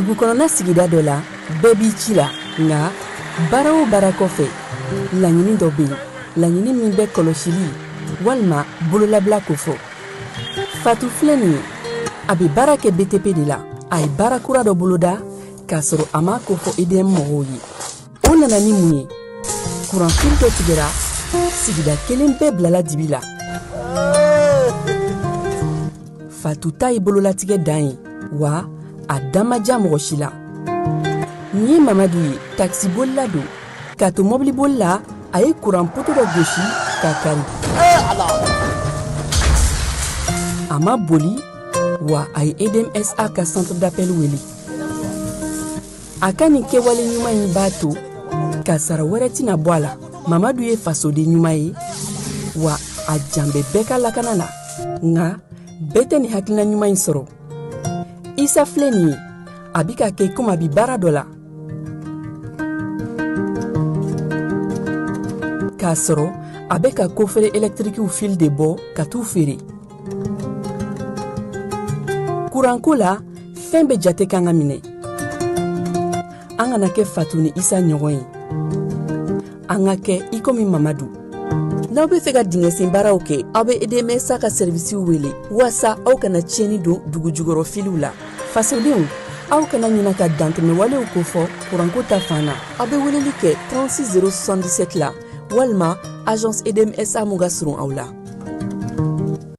Dugu kɔnɔna sigida dɔ la, bɛɛ b'i ci la, nka baara o baara kɔfɛ, laɲini dɔ bɛ yen, laɲini min bɛ kɔlɔsili walima bololabila kofɔ. Fatu filɛ nin ye, a bɛ baara kɛ BTP de la. A ye baara kura dɔ boloda k'a sɔrɔ a m'a kofɔ EDM mɔgɔw ye. O nana ni mun ye? Kuranfili dɔ tigɛra, sigida kelen bɛɛ bilala dibi la. Fatu ta ye bololatigɛ dan ye, wa a da ma diya mɔgɔ si la. Nin ye Mamadu ye, takisibolila don. K'a to mɔbiliboli la, a ye kuran poto dɔ gosi k'a kari. A ma boli, wa a ye EDMSA ka centre d'appel wele. A ka nin kɛwale ɲuman in b'a to kasara wɛrɛ tɛna bɔ a la. Mamadu ye fasoden ɲuman ye, wa a jan bɛ bɛɛ ka lakana la. Nka bɛɛ tɛ nin hakilina ɲuman in sɔrɔ. Isa filɛ nin ye, a bɛ ka kɛ komi a bɛ baara dɔ la, k'a sɔrɔ a bɛ ka kofere ɛlɛtirikiw fili de bɔ ka t'u feere. Kuranko la, fɛn bɛɛ jate kan ka minɛ. An kana kɛ Fatu ni Isa ɲɔgɔn ye, an ka kɛ i komi Mamadu. N'aw bɛ fɛ ka dingɛsen baaraw kɛ, aw bɛ EDMSA ka sɛrivisiw wele waasa aw kana tiɲɛni don dugu jukɔrɔ filiw la. Fasodenw, aw kana ɲina ka dantɛmɛwalew kofɔ kuranko ta fan na. Aw bɛ weleli kɛ 36 077 la walima agence EDMSA mun ka surun aw la.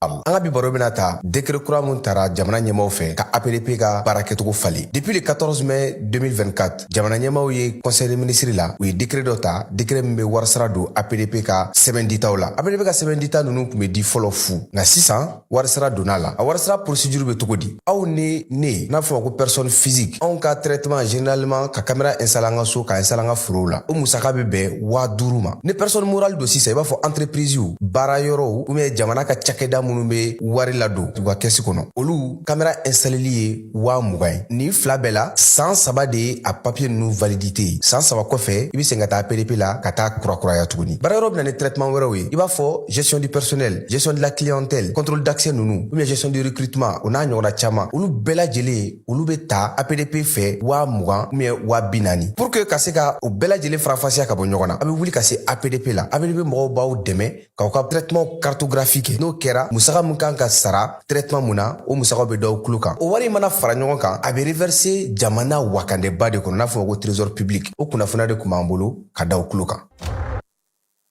An ka bi baro bɛna ta décret kura mun tara jamana ɲɛmaw fɛ ka APDP ka baara kɛcogo falen. Depuis le 14 mai 2024, jamana ɲɛmaw ye conseil des ministres la, u ye décret dɔ ta, décret min bɛ warisara don APDP ka sɛbɛn ditaw la. APDP ka sɛbɛn dita ninnu tun bɛ di fɔlɔ fu, nka sisan warisara donna la. A warisara procédure bɛ cogo di? Aw ni ne n'a fɔ ma ko personne physique, anw ka traitement, généralement ka caméra installer an ka so, ka installer an ka forow la, o musaka bɛ bɛn 5000 ma. Ni personne morale don sisan, i b'a fɔ entreprise, baara yɔrɔw ou bien jamana ka cakɛda minnu bɛ wari ladon u ka kɛsi kɔnɔ, olu caméra installeli ye 20 000 ye. Nin fila bɛɛ la, san 3 de ye a papier ninnu validité ye. San 3 kɔfɛ, i bɛ segin ka taa APDP la ka taa kurakuraya tuguni. Baara yɔrɔ bɛ na ni traitement wɛrɛw ye, i b'a fɔ gestion du personnel, gestion de la clientèle, contrôle d'accès ninnu, ou bien gestion du recrutement, o n'a ɲɔgɔnna caman. Olu bɛɛ lajɛlen, olu bɛ ta APDP fɛ 20 000 ou bien 40 000. Pour que ka se ka o bɛɛ lajɛlen faranfasiya ka bɔ ɲɔgɔn na, a bɛ wuli ka se APDP la. APDP mɔgɔw b'aw dɛmɛ k'aw ka traitement cartographie kɛ. N'o kɛra, musaka min kan ka sara traitement mun na, o musakaw bɛ d'aw tulo kan. O wari mana fara ɲɔgɔn kan, a bɛ reverser jamana wakandeba de kɔnɔ, n'a fɔ ma ko trésor public. O kunnafoniya de tun b'an bolo ka d'aw tulo kan.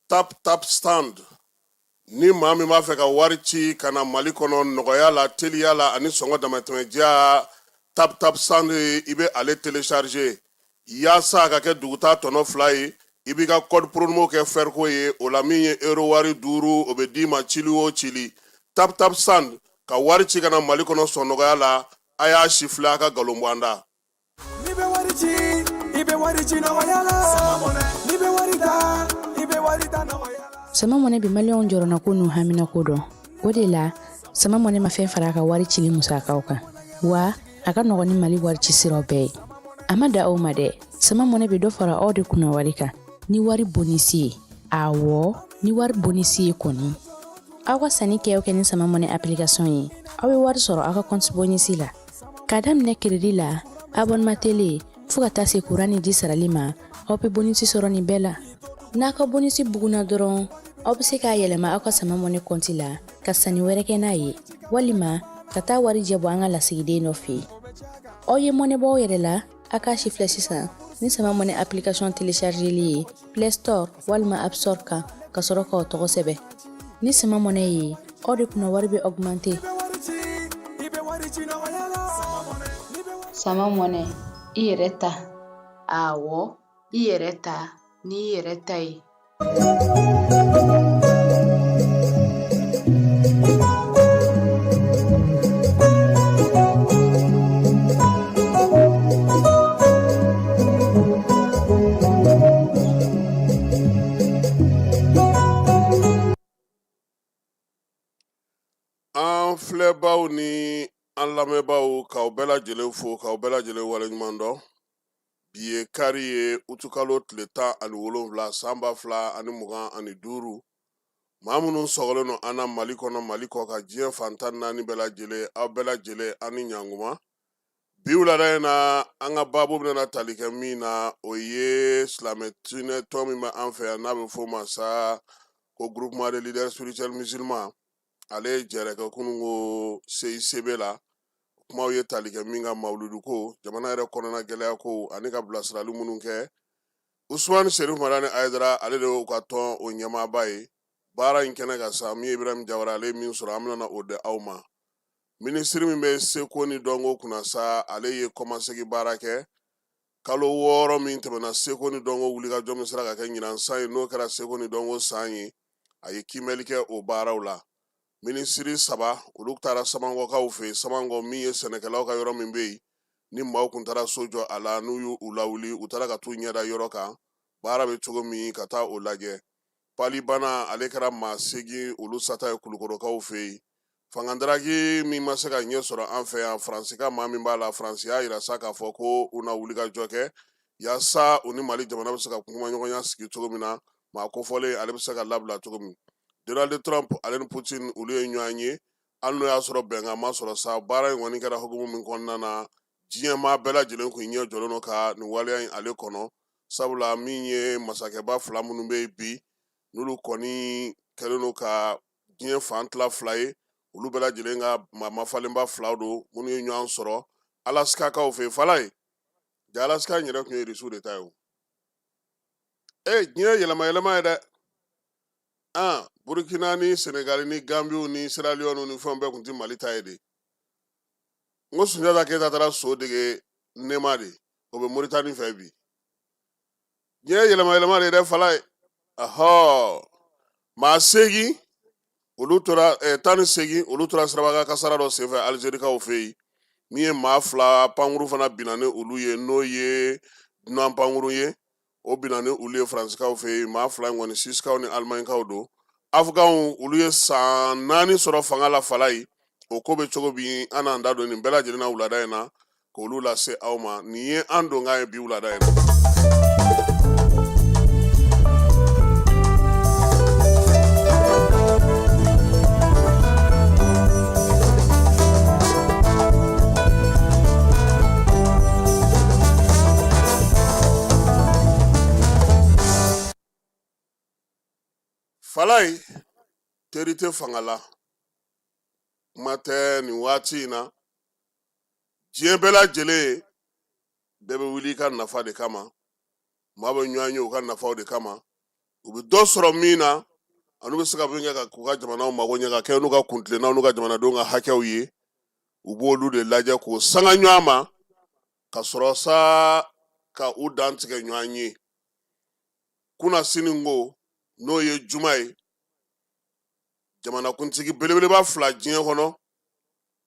Tap Tap Send. Ni maa min b'a fɛ ka wari ci ka na Mali kɔnɔ nɔgɔya la, teliya la ani sɔngɔ damatɛmɛdiya, Tap Tap Send, i bɛ ale télécharger yaasa a ka kɛ duguta tɔnɔ fila ye. I b'i ka code promo kɛ fɛriko ye o la, min ye euro wari 5, o bɛ d'i ma cili o cili. Tap Tap Send, ka wari ci ka na Mali kɔnɔ sɔn nɔgɔya la. A y'a si filɛ, a ka nkalon bɔ an da. N'i bɛ wari ci, i bɛ wari ci nɔgɔya la. N'i bɛ wari ta, i bɛ wari ta nɔgɔya la. Sama Mɔnɛ bɛ maliyɛnw jɔrɔnako n'u haminako dɔn. O de la, Sama Mɔnɛ ma fɛn fara a ka wari cili musakaw kan, wa a ka nɔgɔn ni Mali wari ci siraw bɛɛ ye. A ma da aw ma dɛ, Sama Mɔnɛ bɛ dɔ fara aw de kunna wari kan ni wari bonisi ye. Awɔ, ni wari bonisi ye kɔni. Aw ka sanni kɛ o kɛ ni Sama Mɔnɛ application ye, aw bɛ wari sɔrɔ aw ka compte bonisi la. K'a daminɛ crédit la, abonnement télé, fo ka taa se kuran ni ji sarali ma, aw bɛ bonisi sɔrɔ nin bɛɛ la. N'a ka bonisi bugunna dɔrɔn, aw bɛ se k'a yɛlɛma aw ka Sama Mɔnɛ kɔnti la ka sanni wɛrɛ kɛ n'a ye, walima ka taa warijɛ bɔ an ka lasigiden dɔ fɛ yen. Aw ye mɔnɛ bɔ aw yɛrɛ la, a k'a si filɛ sisan ni Sama Mɔnɛ application téléchargeli ye Play Store walima App Store kan, ka sɔrɔ k'aw tɔgɔ sɛbɛn. Ni Sama Mɔnɛ ye, aw de kunna wari bɛ augmenter. Sama Mɔnɛ, i yɛrɛ ta. Awɔ, i yɛrɛ ta n'i yɛrɛ ta ye. An filɛbaw ni an lamɛnbaaw, k'aw bɛɛ lajɛlen fo, k'aw bɛɛ lajɛlen waleɲuman dɔn. Bi ye kari ye, utukalo tile 17, san 2025. Maa minnu sɔgɔlen don an na Mali kɔnɔ, Mali kɔ kan, diɲɛ fan 14 bɛɛ lajɛlen, aw bɛɛ lajɛlen, an ni ɲankuma. Bi wulada in na, an ka baabu bɛna tali kɛ min na, o ye silamɛ diinɛ tɔn min bɛ an fɛ yan, n'a bɛ f'o ma sa ko Groupement de leaders spirituels musulmans. Ale ye jɛrɛ kɛ kunun ko CICB la. Kumaw ye tali kɛ min kan, mawuludu ko, jamana yɛrɛ kɔnɔna gɛlɛya ko, ani ka bilasirali minnu kɛ. Usumani Serif Madani Ayidara, ale de y'u ka tɔn o ɲɛmaaba ye. Baara in kɛnɛ kan sa, min ye Ibrahim Jawara, ale ye min sɔrɔ, an bɛna o di aw ma. Minisiri min bɛ seko ni dɔnko kunna sa, ale ye kɔmasegin baara kɛ kalo 6 min tɛmɛna. Seko ni dɔnko wulikajɔ min sera ka kɛ ɲinan san ye, n'o kɛra seko ni dɔnko san ye, a ye kiimɛli kɛ o baaraw la. Minisiri 3, olu taara Samankɔkaw fɛ yen. Samankɔ min ye sɛnɛkɛlaw ka yɔrɔ min bɛ yen, ni maaw kun taara so jɔ a la, n'u y'u lawuli, u taara ka t'u ɲɛda yɔrɔ kan, baara bɛ cogo min, ka taa o lajɛ. Palibana, ale kɛra maa 8 olu sata ye Kulukɔrɔkaw fɛ yen. Fangadaraki min ma se ka ɲɛ sɔrɔ an fɛ yan, Faransi ka maa min b'a la, Faransi y'a yira sa k'a fɔ ko u na wulikajɔ kɛ yaasa u ni Mali jamana bɛ se ka kumaɲɔgɔnya sigi cogo min na, maa kofɔlen ale bɛ se ka labila cogo min. Donald Trump ale ni Putin, olu ye ɲɔgɔn ye, hali n'o y'a sɔrɔ bɛnkan ma sɔrɔ sa. Baara in kɔni kɛra hukumu min kɔnɔna na, diɲɛ maa bɛɛ lajɛlen kun ɲɛ jɔlen don ka nin waleya in ale kɔnɔ, sabula min ye masakɛba fila minnu bɛ yen bi, n'olu kɔni kɛlen don ka diɲɛ fan tila fila ye, olu bɛɛ lajɛlen ka maa mafalenba fila don minnu ye ɲɔgɔn sɔrɔ Alaskakaw fɛ yen. Falaye ja, Alaska in yɛrɛ tun ye Irisiw de ta ye o. E, diɲɛ yɛlɛma yɛlɛma ye dɛ. An Burukina ni Senegali ni Gambiw ni Sierra Leone ni fɛn bɛɛ tun tɛ Mali ta ye de. N ko Sunjata Keyita taara so dege Nema de, o bɛ Moritani fɛ bi. Diɲɛ yɛlɛma yɛlɛma de dɛ, Falaye. Ahɔ, maa 8, olu tora 18, olu tora sirabakan kasara dɔ senfɛ Alizerikaw fɛ yen. Min ye maa 2, pankuru fana binna ni olu ye, n'o ye dunan pankuru ye, o binna ni olu ye Faransikaw fɛ yen. Maa 2 in kɔni, Suisikaw ni Alimaɲikaw don. Afganw, olu ye san 4 sɔrɔ fanga la, Falaye. O ko bɛ cogo bi, an n'an da don nin bɛɛ lajɛlen na wulada in na k'olu lase aw ma. Nin ye an donkan ye bi wulada in na. Falaye, teri tɛ fanga la, kuma tɛ nin waati in na. Diɲɛ bɛɛ lajɛlen, bɛɛ bɛ wuli i ka nafa de kama. Maa bɛ ɲɔgɔn ye u ka nafaw de kama, u bɛ dɔ sɔrɔ min na, ani u bɛ se ka min kɛ ka k'u ka jamanaw mago ɲɛ, ka kɛ n'u ka kuntilennaw n'u ka jamanadenw ka hakɛw ye, u b'olu de lajɛ k'o sanga ɲɔgɔn ma, ka sɔrɔ sa ka u dan tigɛ ɲɔgɔn ye. Kunasini ko, n'o ye juma ye, jamanakuntigi belebeleba fila diɲɛ kɔnɔ,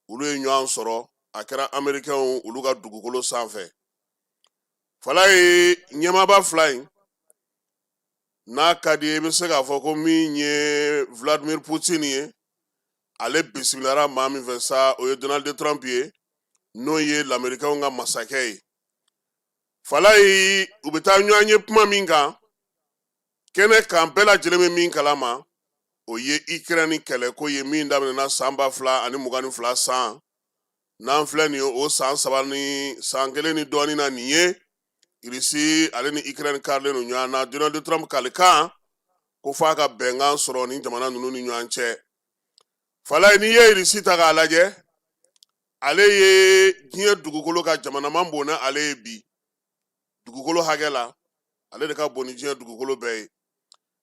olu ye ɲɔgɔn sɔrɔ. A kɛra Amerikɛnw olu ka dugukolo sanfɛ. Falaye, ɲɛmaaba fila in n'a ka di, i bɛ se k'a fɔ ko min ye Vladimir Putin ye, ale bisimilara maa min fɛ sa, o ye Donald Trump ye, n'o ye Lamerikɛnw ka masakɛ ye. Falaye, u bɛ taa ɲɔgɔn ye kuma min kan kɛnɛ kan, bɛɛ lajɛlen bɛ min kalama, o ye Ukraine kɛlɛko ye, min daminɛna san 2022 san. N'an filɛ nin ye, o san 3 ni san 1 ni dɔɔnin na nin ye, Irisi ale ni Ukraine karilen don ɲɔgɔn na. Donald Trump kalikan ko f'a ka bɛnkan sɔrɔ ni jamana ninnu ni ɲɔgɔn cɛ. Falaye, n'i ye Irisi ta k'a lajɛ, ale ye diɲɛ dugukolo ka jamana man bon ni ale ye bi dugukolo hakɛ la, ale de ka bon ni diɲɛ dugukolo bɛɛ ye.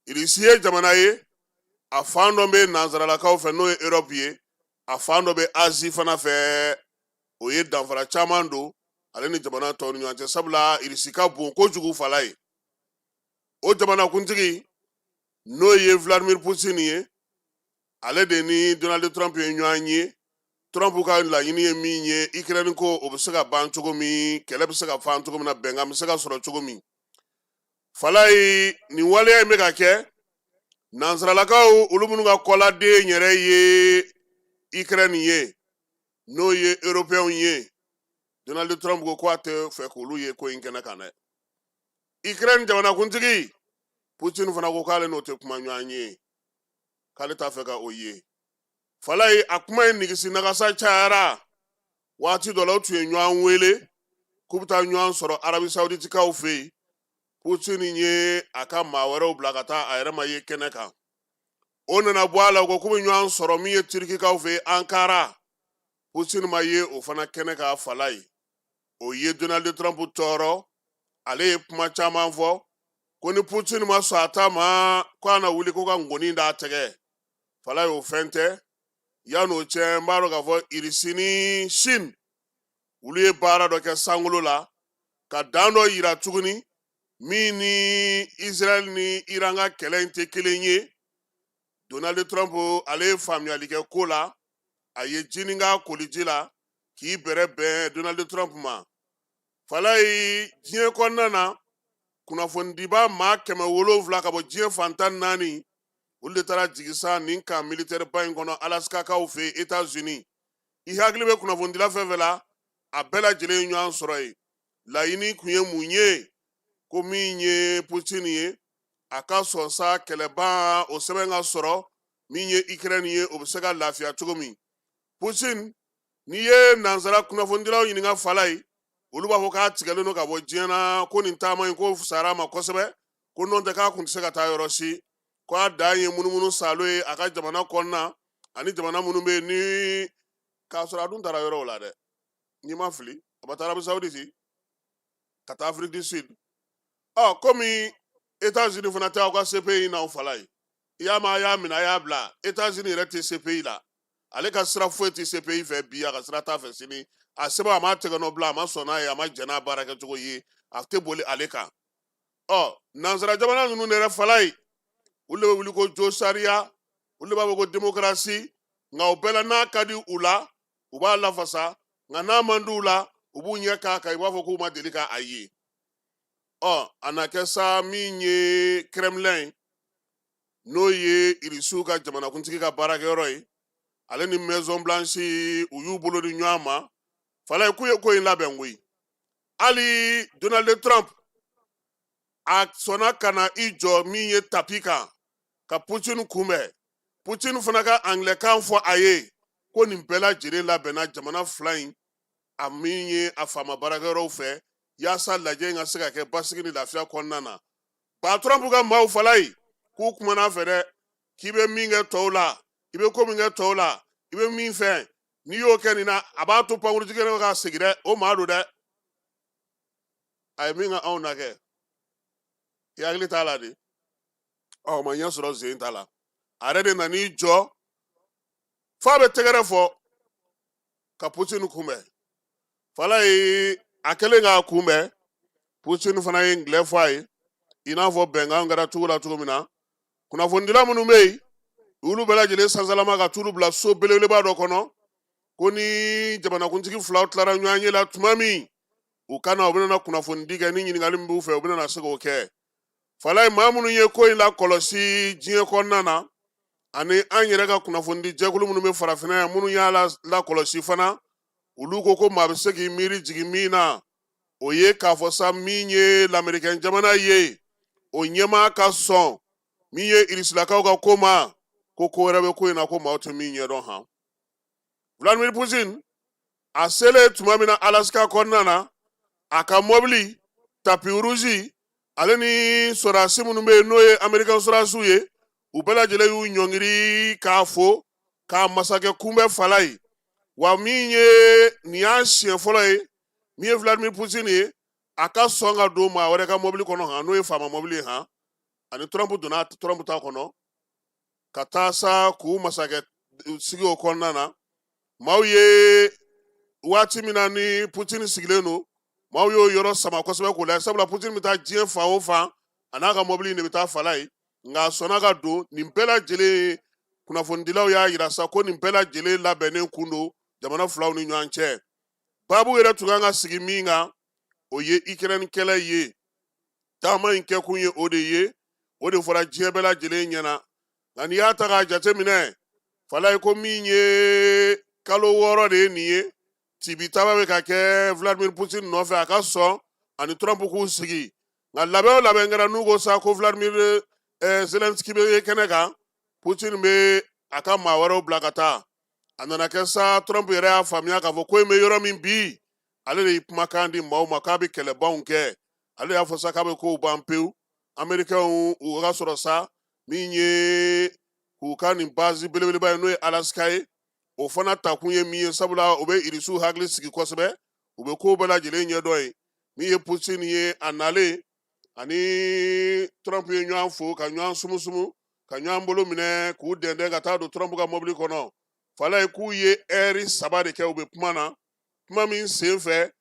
Irisi ye jamana ye, a fan dɔ bɛ nansaralakaw fɛ, n'o ye Europe ye, a fan dɔ bɛ Asie fana fɛ. O ye danfara caman don ale ni jamana tɔw ni ɲɔgɔn cɛ, sabula Irisi ka bon kojugu. Falaye, o jamanakuntigi, n'o ye Vladimir Putin ye, ale de ni Donald Trump ye ɲɔgɔn ye. Trump ka laɲini ye min ye, Ukraine ko, o bɛ se ka ban cogo min, kɛlɛ bɛ se ka ban cogo min na, bɛnkan bɛ se ka sɔrɔ cogo min. Falaye, nin waleya in bɛ ka kɛ nansaralakaw olu minnu ka kɔladen yɛrɛ ye Ukraine ye, n'o ye Européens ye, Donald Trump ko k'a tɛ fɛ k'olu ye ko in kɛnɛ kan dɛ. Ukraine jamanakuntigi Putin fana ko k'ale n'o tɛ kuma ɲɔgɔn ye, k'ale t'a fɛ ka o ye. Falaye, a kuma in nigisi nagasa cayara. Waati dɔ la, u tun ye ɲɔgɔn wele k'u bɛ taa ɲɔgɔn sɔrɔ Arabi Sawuditikaw fɛ yen. Putin ye a ka maa wɛrɛw bila ka taa, a yɛrɛ ma ye kɛnɛ kan. O nana bɔ a la, u ko k'u bɛ ɲɔgɔn sɔrɔ min ye Tirikikaw fɛ yen, Ankara. Putin ma ye o fana kɛnɛ kan, Falayi. O ye Donald Trump tɔɔrɔ. Ale ye kuma caman fɔ ko ni Putin ma sɔn a ta ma, ko a na wuli ko ka ngoni d'a tɛgɛ. Falayi, o fɛn tɛ. Yan'o cɛ, n b'a dɔn k'a fɔ Irisi ni Chine, olu ye baara dɔ kɛ sankolo la ka dan dɔ yira tuguni min ni Israɛl ni Iran ka kɛlɛ in tɛ kelen ye. Donald Trump, ale ye faamuyali kɛ ko la. A ye jinin k'a koliji la k'i bɛrɛ bɛn Donald Trump ma. Falayi, diɲɛ kɔnɔna na, kunnafonidiba maa 700 ka bɔ diɲɛ fan 14, olu de taara jigin sa nin camp militaire ba in kɔnɔ Alaskakaw fɛ yen, États-Unis. I hakili bɛ kunnafonidila fɛn fɛn la, a bɛɛ lajɛlen ye ɲɔgɔn sɔrɔ yen. Laɲini kun ye mun ye? Ko min ye Putin ye, a ka sɔn sa kɛlɛban o sɛbɛn ka sɔrɔ min ye Ukraine ye, o bɛ se ka lafiya cogo min. Putin, n'i ye nansara kunnafonidilaw ɲininka, Falayi, olu b'a fɔ k'a tigɛlen don ka bɔ diɲɛ na, ko nin taama in ko fisayara a ma kosɛbɛ, ko n'o tɛ k'a kun tɛ se ka taa yɔrɔ si, ko a dan ye munumunu salo ye a ka jamana kɔnɔna ani jamana minnu bɛ yen, ni k'a sɔrɔ a dun taara yɔrɔw la dɛ. N'i ma fili, a ma taa Arabie Saoudite ka taa Afrique du Sud? Ɔ, komi États-Unis fana tɛ aw ka CPI n'aw, Falayi, i y'a mɛn, a y'a minɛ, a y'a bila. États-Unis yɛrɛ tɛ CPI la. Ale ka sira foyi tɛ CPI fɛ bi, a ka sira t'a fɛ sini. A sɛbɛn, a m'a tɛgɛ nɔ bila, a ma sɔn n'a ye, a ma jɛn n'a baara kɛcogo ye, a tɛ boli ale kan. Ɔ, nansara jamana ninnu yɛrɛ, Falayi, olu de bɛ wuli ko jo sariya, olu de b'a fɔ ko démocratie. Nka o bɛɛ la, n'a ka di u la, u b'a lafasa, nka n'a man di u la, u b'u ɲɛ k'a kan i b'a fɔ k'u ma deli k'a ye. Ɔ, a na kɛ sa min ye Kremlin ye, n'o ye Irisiw ka jamanakuntigi ka baarakɛyɔrɔ ye, ale ni Maison Blanche, u y'u bolo di ɲɔgɔn ma. Falayi, k'u ye ko in labɛn koyi. Hali Donald Trump, a sɔnna ka na i jɔ min ye tapis kan ka Putin kunbɛn. Putin fana ka angilɛkan fɔ a ye ko nin bɛɛ lajɛlen labɛnna jamana fila in a min ye a faama baarakɛyɔrɔw fɛ, yaasa lajɛ in ka se ka kɛ basigi ni lafiya kɔnɔna na. Ba Trump ka maaw, Falayi, k'u kumana fɛ dɛ, k'i bɛ min kɛ tɔw la, i bɛ ko min kɛ tɔw la, i bɛ min fɛ, n'i y'o kɛ nin na, a b'a to pankurujigi ka segin dɛ. O maa don dɛ. A ye min ka anw na kɛ, i hakili t'a la de? Ɔ, o ma ɲɛ sɔrɔ sen ta la. A yɛrɛ de nan'i jɔ f'a bɛ tɛgɛrɛ fɔ ka Putin kunbɛn. Falayi, a kɛlen k'a kunbɛn, Putin fana ye ngilɛ fɔ a ye i n'a fɔ bɛnkan kɛra cogo la cogo min na. Kunnafonidila minnu bɛ yen, olu bɛɛ lajɛlen sansalama ka t'olu bila so belebeleba dɔ kɔnɔ, ko ni jamanakuntigi filaw tilara ɲɔgɔn ye la tuma min, u ka na, u bɛna kunnafonidi kɛ ni ɲininkali min b'u fɛ, u bɛna se k'o kɛ. Falayi, maa minnu ye ko in lakɔlɔsi diɲɛ kɔnɔna na, ani an yɛrɛ ka kunnafonidi jɛkulu minnu bɛ farafinna yan, minnu y'a lakɔlɔsi fana, olu ko ko maa bɛ se k'i miiri jigin min na, o ye k'a fɔ sa min ye lamerikɛn jamana ye, o ɲɛmaa ka sɔn min ye irisilakaw ka ko ma, ko ko wɛrɛ bɛ ko in na ko maaw tɛ min ɲɛdɔn han. Vladimir Putin, a selen tuma min na Alaska kɔnɔna na, a ka mɔbili tapis rouge, ale ni sɔrɔdasi minnu bɛ yen, n'o ye amerikɛn sɔrɔdasiw ye, u bɛɛ lajɛlen y'u ɲɔngiri k'a fo k'a masakɛ kunbɛn, Falayi. Wa min ye nin y'a siɲɛ fɔlɔ ye min ye Vladimir Putin ye, a ka sɔn ka don maa wɛrɛ ka mɔbili kɔnɔ han, n'o ye faama mɔbili ye han. Ani Trump donna Trump ta kɔnɔ ka taa sa k'u masakɛ sigi o kɔnɔna na. Maaw ye waati min na ni Putin sigilen don, maaw y'o yɔrɔ sama kosɛbɛ k'o lajɛ, sabula Putin bɛ taa diɲɛ fan o fan, a n'a ka mɔbili in de bɛ taa, Falayi. Nka a sɔnna ka don. Nin bɛɛ lajɛlen, kunnafonidilaw y'a yira sa ko nin bɛɛ lajɛlen labɛnnen kun don jamana filaw ni ɲɔgɔn cɛ. Baabu yɛrɛ tun kan ka sigi min kan, o ye Ukraine kɛlɛ ye. Taama in kɛkun ye o de ye, o de fɔra diɲɛ bɛɛ lajɛlen ɲɛna. Nka n'i y'a ta k'a jateminɛ, Falayi, ko min ye kalo 6 de ye nin ye, tibitaba bɛ ka kɛ Vladimir Putin nɔfɛ a ka sɔn ani Trump k'u sigi. Nka labɛn o labɛn kɛra, n'u ko sa ko Vladimir Zelensky bɛ ye kɛnɛ kan, Putin bɛ a ka maa wɛrɛw bila ka taa. A nana kɛ sa, Trump yɛrɛ y'a faamuya k'a fɔ ko in bɛ yɔrɔ min bi, ale de ye kumakan di maaw ma k'a bɛ kɛlɛbanw kɛ. Ale y'a fɔ sa k'a bɛ kow ban pewu. Amerikɛnw u ka sɔrɔ sa min ye k'u ka nin base belebeleba ye, n'o ye Alaska ye, o fana takun ye min ye, sabula o bɛ Irisiw hakili sigi kosɛbɛ, u bɛ kow bɛɛ lajɛlen ɲɛdɔn yen. Min ye Putin ye, a nalen ani Trump ye ɲɔgɔn fo ka ɲɔgɔn sumusumu ka ɲɔgɔn bolo minɛ k'u dɛndɛn ka taa don Trump ka mɔbili kɔnɔ. Falaye k'u ye ɛri 3 de kɛ u bɛ kuma na, kuma min sen fɛ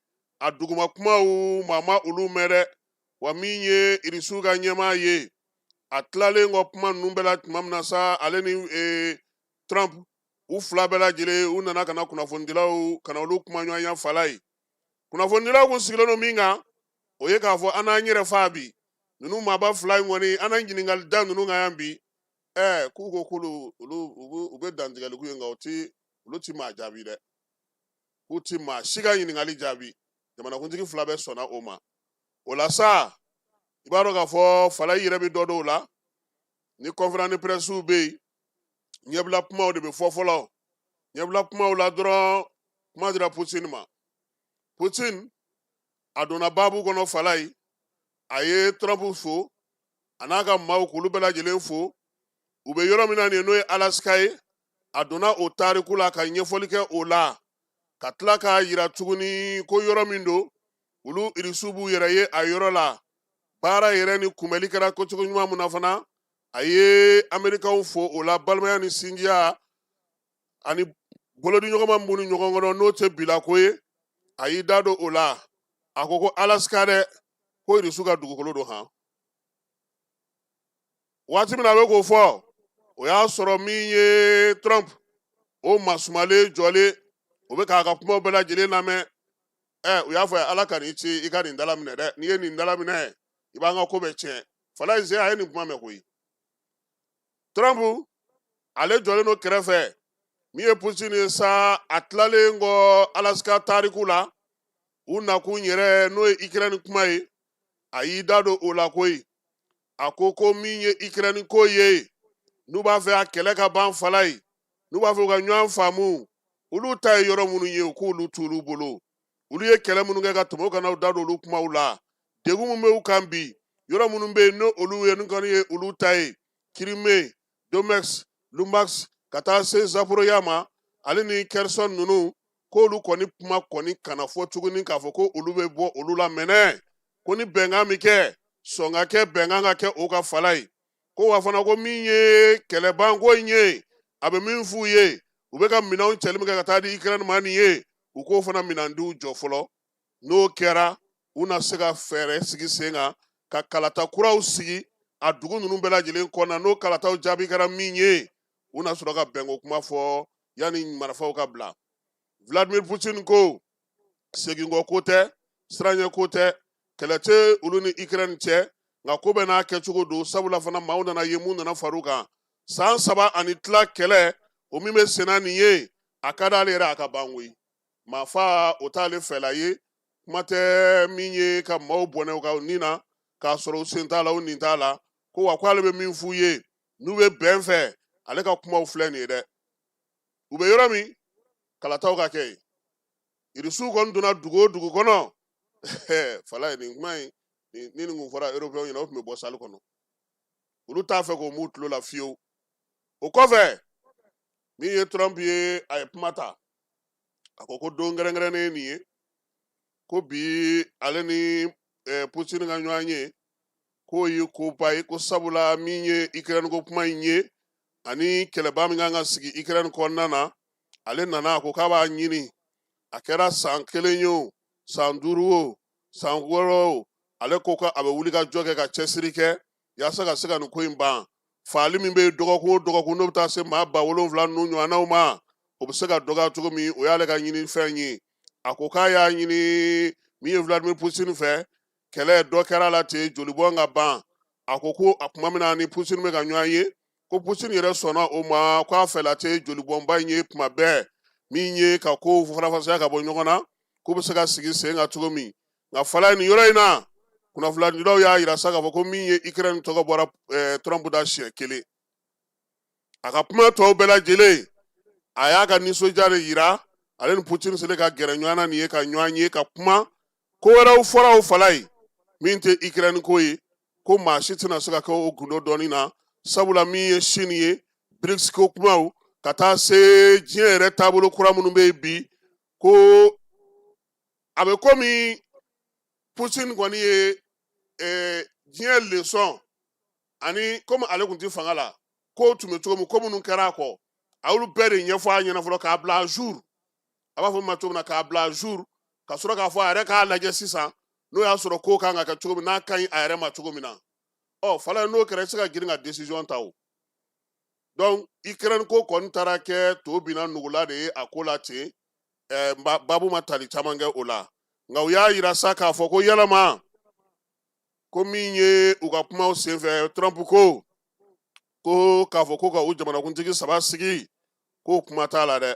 a duguma kumaw maa ma olu mɛn dɛ. Wa min ye Irisiw ka ɲɛmaa ye, a tilalen kɔ kuma ninnu bɛɛ la tuma min na sa, ale ni Trump u fila bɛɛ lajɛlen u nana ka na kunnafonidilaw ka na olu kuma ɲɔgɔnya. Falaye, kunnafonidilaw kun sigilen don min kan, o ye k'a fɔ an n'an yɛrɛ faa bi, ninnu maaba fila in kɔni, an na ɲininkali da ninnu kan yan bi. K'u ko k'olu olu u bɛ dantigɛli k'u ye, nka olu ti maa jaabi dɛ, k'u ti maa si ka ɲininkali jaabi. Jamanakuntigi fila bɛɛ sɔnna o ma. O la sa, i b'a dɔn k'a fɔ Falaye yɛrɛ bɛ dɔ dɔw la ni conférence de presse bɛ yen, ɲɛbila kumaw de bɛ fɔ fɔlɔ. Ɲɛbila kumaw la dɔrɔn, kuma dira Putin ma. Putin a donna baabu kɔnɔ. Falaye, a ye Trump fo, a n'a ka maaw, k'olu bɛɛ lajɛlen fo. U bɛ yɔrɔ min na nin ye, n'o ye Alaska ye, a donna o tariku la ka ɲɛfɔli kɛ o la, ka tila k'a yira tuguni ko yɔrɔ min don, olu Irisiw b'u yɛrɛ ye a yɔrɔ la. Baara yɛrɛ ni kunbɛli kɛra kocogo ɲuman mun na fana, a ye Amerikanw fo o la. Balimaya ni sinjiya ani bolodiɲɔgɔnma min b'u ni ɲɔgɔn kɔnɔ, n'o tɛ bilako ye, a y'i da don o la. A ko ko Alaska dɛ, ko Irisiw ka dugukolo don han. Waati min na a bɛ k'o fɔ, o y'a sɔrɔ min ye Trump, o masumalen jɔlen, o bɛ k'a ka kumaw bɛɛ lajɛlen lamɛn. U y'a fɔ ala ka nin ci, i ka nin dala minɛ dɛ, n'i ye nin dala minɛ, i b'an ka ko bɛɛ tiɲɛ. Falaye ze a ye nin kuma mɛn koyi. Trump ale jɔlen don kɛrɛfɛ. Min ye Putin ye sa, a tilalen kɔ Alaska tariku la, u nakun yɛrɛ, n'o ye Ukraine kuma ye, a y'i da don o la koyi. A ko ko min ye Ukraine ko ye, n'u b'a fɛ a kɛlɛ ka ban, Falaye, n'u b'a fɛ u ka ɲɔgɔn faamu, olu ta ye yɔrɔ minnu ye, u k'olu t'olu bolo. Olu ye kɛlɛ minnu kɛ ka tɛmɛ, u kana u da don olu kumaw la. Degun min bɛ u kan bi, yɔrɔ minnu bɛ yen, n'o olu ye, n'u kɔni ye olu ta ye, Crimée, Donetsk, Luhansk, ka taa se Zaporizhia ma, ale ni Kherson ninnu, k'olu kɔni kuma kɔni kana fɔ tuguni k'a fɔ ko olu bɛ bɔ olu la mɛnɛ, ko ni bɛnkan min kɛ, sɔn ka kɛ, bɛnkan ka kɛ o ka. Falaye ko wa fana ko min ye kɛlɛbanko in ye, a bɛ min f'u ye, u bɛ ka minɛnw cɛli min kɛ ka taa di Ukraine ma nin ye, u k'o fana minɛndiw jɔ fɔlɔ. N'o kɛra, u na se ka fɛɛrɛ sigi sen kan ka kalata kuraw sigi a dugu ninnu bɛɛ lajɛlen kɔnɔna. N'o kalataw jaabi kɛra min ye, u na sɔrɔ ka bɛnko kuma fɔ yanni marifaw ka bila. Vladimir Putin ko seginkɔ ko tɛ, siranɲɛ ko tɛ, kɛlɛ tɛ olu ni Ukraine cɛ, nka ko bɛɛ n'a kɛcogo don. Sabula fana maaw nana ye mun nana far'u kan, san 3 ani tila kɛlɛ o min bɛ senna nin ye, a ka d'ale yɛrɛ a ka ban koyi. Maa fa o t'ale fɛla ye, kuma tɛ min ye ka maaw bɔnɛ u ka nin na k'a sɔrɔ u sen t'a la, u nin t'a la. Ko wa k'ale bɛ min f'u ye, n'u bɛ bɛn fɛ, ale ka kumaw filɛ nin ye dɛ. U bɛ yɔrɔ min, kalataw ka kɛ yen. Irisiw kɔni donna dugu o dugu kɔnɔ. Falaye, nin kuma in ni nin kun fɔra Européen ɲɛna, o tun bɛ bɔ salle kɔnɔ. Olu t'a fɛ k'o m'u tulo la fiyewu. O kɔfɛ, min ye Trump ye, a ye kuma ta. A ko ko don kɛrɛnkɛrɛnnen ye nin ye, ko bi ale ni Putin ka ɲɔgɔn ye, k'o ye koba ye, ko sabula min ye Ukraine ko kuma in ye ani kɛlɛba min kan ka sigi Ukraine kɔnɔna na, ale nana a ko k'a b'a ɲini, a kɛra san 1 ye o, san 5 o, san 6 o, ale ko ko a bɛ wuli ka jɔ kɛ ka cɛsiri kɛ yaasa ka se ka nin ko in ban. Faali min bɛ yen dɔgɔkun o dɔgɔkun, n'o bɛ taa se maa 7000 ninnu ɲɔgɔnnaw ma, o bɛ se ka dɔgɔya cogo min, o y'ale ka ɲini fɛn ye. A ko k'a y'a ɲini min ye Vladimir Putin fɛ, kɛlɛ dɔ kɛra la ten, jolibɔn ka ban. A ko ko a kuma min na ni Putin bɛ ka ɲɔgɔn ye, ko Putin yɛrɛ sɔnna o ma, k'a fɛla tɛ jolibɔnba in ye tuma bɛɛ, min ye ka kow farafasiya ka bɔ ɲɔgɔn na, k'u bɛ se ka sigi sen kan cogo min. Nka Falaye, nin yɔrɔ in na, kunnafonidilaw y'a yira sa k'a fɔ ko min ye Ukraine tɔgɔ bɔra Trump da siɲɛ kelen. A ka kuma tɔw bɛɛ lajɛlen, A y'a ka nisɔndiya de yira, ale ni Putin selen ka gɛrɛ ɲɔgɔn na nin ye, ka ɲɔgɔn ye, ka kuma. Ko wɛrɛw fɔra o fala ye min tɛ Ukraine ko ye, ko maa si tɛna se ka kɛ o gundo dɔnni na, sabula min ye Chine ye, BRICS ko kumaw, ka taa se diɲɛ yɛrɛ taabolo kura minnu bɛ yen bi, ko a bɛ komi Putin kɔni ye diɲɛ leçon, ani komi ale tun tɛ fanga la, kow tun bɛ cogo min, ko minnu kɛra a kɔ, a y'olu bɛɛ de ɲɛfɔ a ɲɛna fɔlɔ k'a bila à jour, a b'a fɔ min ma cogo min na, k'a bila à jour, ka sɔrɔ k'a fɔ a yɛrɛ k'a lajɛ sisan n'o y'a sɔrɔ ko kan ka kɛ cogo min n'a ka ɲi a yɛrɛ ma cogo min na. Ɔ fala, n'o kɛra, i tɛ se ka girin ka décision ta o. Donc Ukraine ko kɔni taara kɛ to binna nugula de ye a ko la ten. Babu ma tali caman kɛ o la, nka u y'a yira sa k'a fɔ ko yalama ko min ye u ka kumaw senfɛ, Trump ko ko k'a fɔ ko ka u jamanakuntigi saba sigi, k'o kuma t'a la dɛ,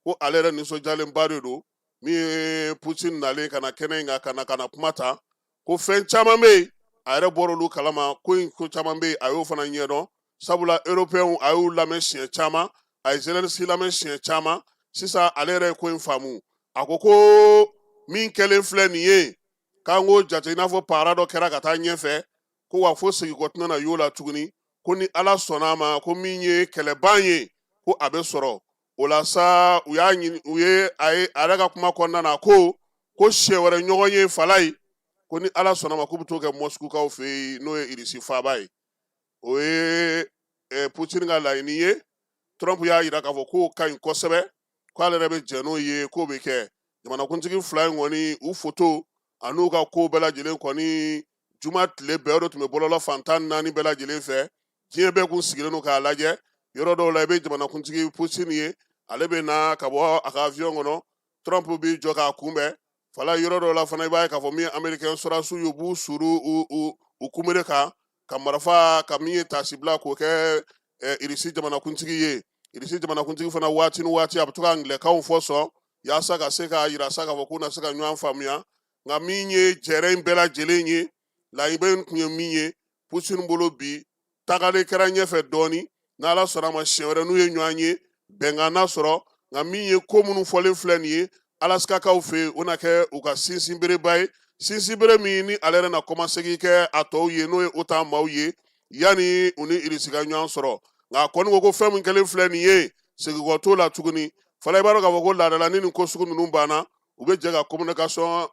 ko ale yɛrɛ nisɔndiyalenba de don min ye Putin nalen ka na kɛnɛ in kan, ka na kuma ta, ko fɛn caman bɛ yen a yɛrɛ bɔra olu kalama, ko in ko caman bɛ yen a y'o fana ɲɛdɔn, sabula européenw a y'u lamɛn siɲɛ caman, a ye Zelensky lamɛn siɲɛ caman. Sisan ale yɛrɛ ye ko in faamu. A ko ko min kɛlen filɛ nin ye, k'an k'o jate i n'a fɔ para dɔ kɛra ka taa ɲɛfɛ, ko wa fo segin kɔ tɛna na y'o la tuguni, ko ni Ala sɔnna a ma, ko min ye kɛlɛban ye, ko a bɛ sɔrɔ o la sa. U y'a ɲini u ye a ye a yɛrɛ ka kuma kɔnɔna na ko siɲɛ wɛrɛ ɲɔgɔn ye fala ye, ko ni Ala sɔnna ma, k'u bɛ t'o kɛ Mɔsikukaw fɛ yen, n'o ye Irisi faaba ye. O ye Putin ka laɲini ye. Trump y'a yira k'a fɔ k'o ka ɲi kosɛbɛ, k'ale yɛrɛ bɛ jɛn n'o ye, k'o bɛ kɛ. Jamanakuntigi fila in kɔni, u foto an'u ka ko bɛɛ lajɛlen kɔni, juma tile bɛɛ o de tun bɛ bɔlɔlɔ fan 14 bɛɛ lajɛlen fɛ. Diɲɛ bɛɛ kun sigilen don k'a lajɛ. Yɔrɔ dɔw la, i bɛ jamanakuntigi Putin ye, ale bɛ na ka bɔ a ka avion kɔnɔ, Trump b'i jɔ k'a kunbɛn fala. Yɔrɔ dɔw la fana, i b'a ye k'a fɔ min ye américain sɔrɔdasiw ye, u b'u suru u kunbere kan ka marifa ka min ye tasibila k'o kɛ Irisi jamanakuntigi ye. Irisi jamanakuntigi fana, waati ni waati, a bɛ to ka angilɛkanw fɔ sɔn yaasa ka se k'a yira sa k'a fɔ k'u na se ka ɲɔgɔn faamuya. Nka min ye jɛrɛ in bɛɛ lajɛlen ye, laɲini tun ye min ye Putin bolo bi, tagalen kɛra ɲɛfɛ dɔɔni. N'Ala sɔnna a ma, siɲɛ wɛrɛ n'u ye ɲɔgɔn ye, bɛnkan na sɔrɔ. Nka min ye ko minnu fɔlen filɛ nin ye Alaskakaw fɛ yen, o na kɛ u ka sinsinbereba ye, sinsinbere min ni ale yɛrɛ na kɔmasegin kɛ a tɔw ye, n'o ye OTAN maaw ye, yanni u ni Irisi ka ɲɔgɔn sɔrɔ. Nka a kɔni ko ko fɛn min kɛlen filɛ nin ye, seginkɔ t'o la tuguni. Fala, i b'a dɔn k'a fɔ ko laadala ni nin ko sugu ninnu banna, u bɛ jɛ ka communication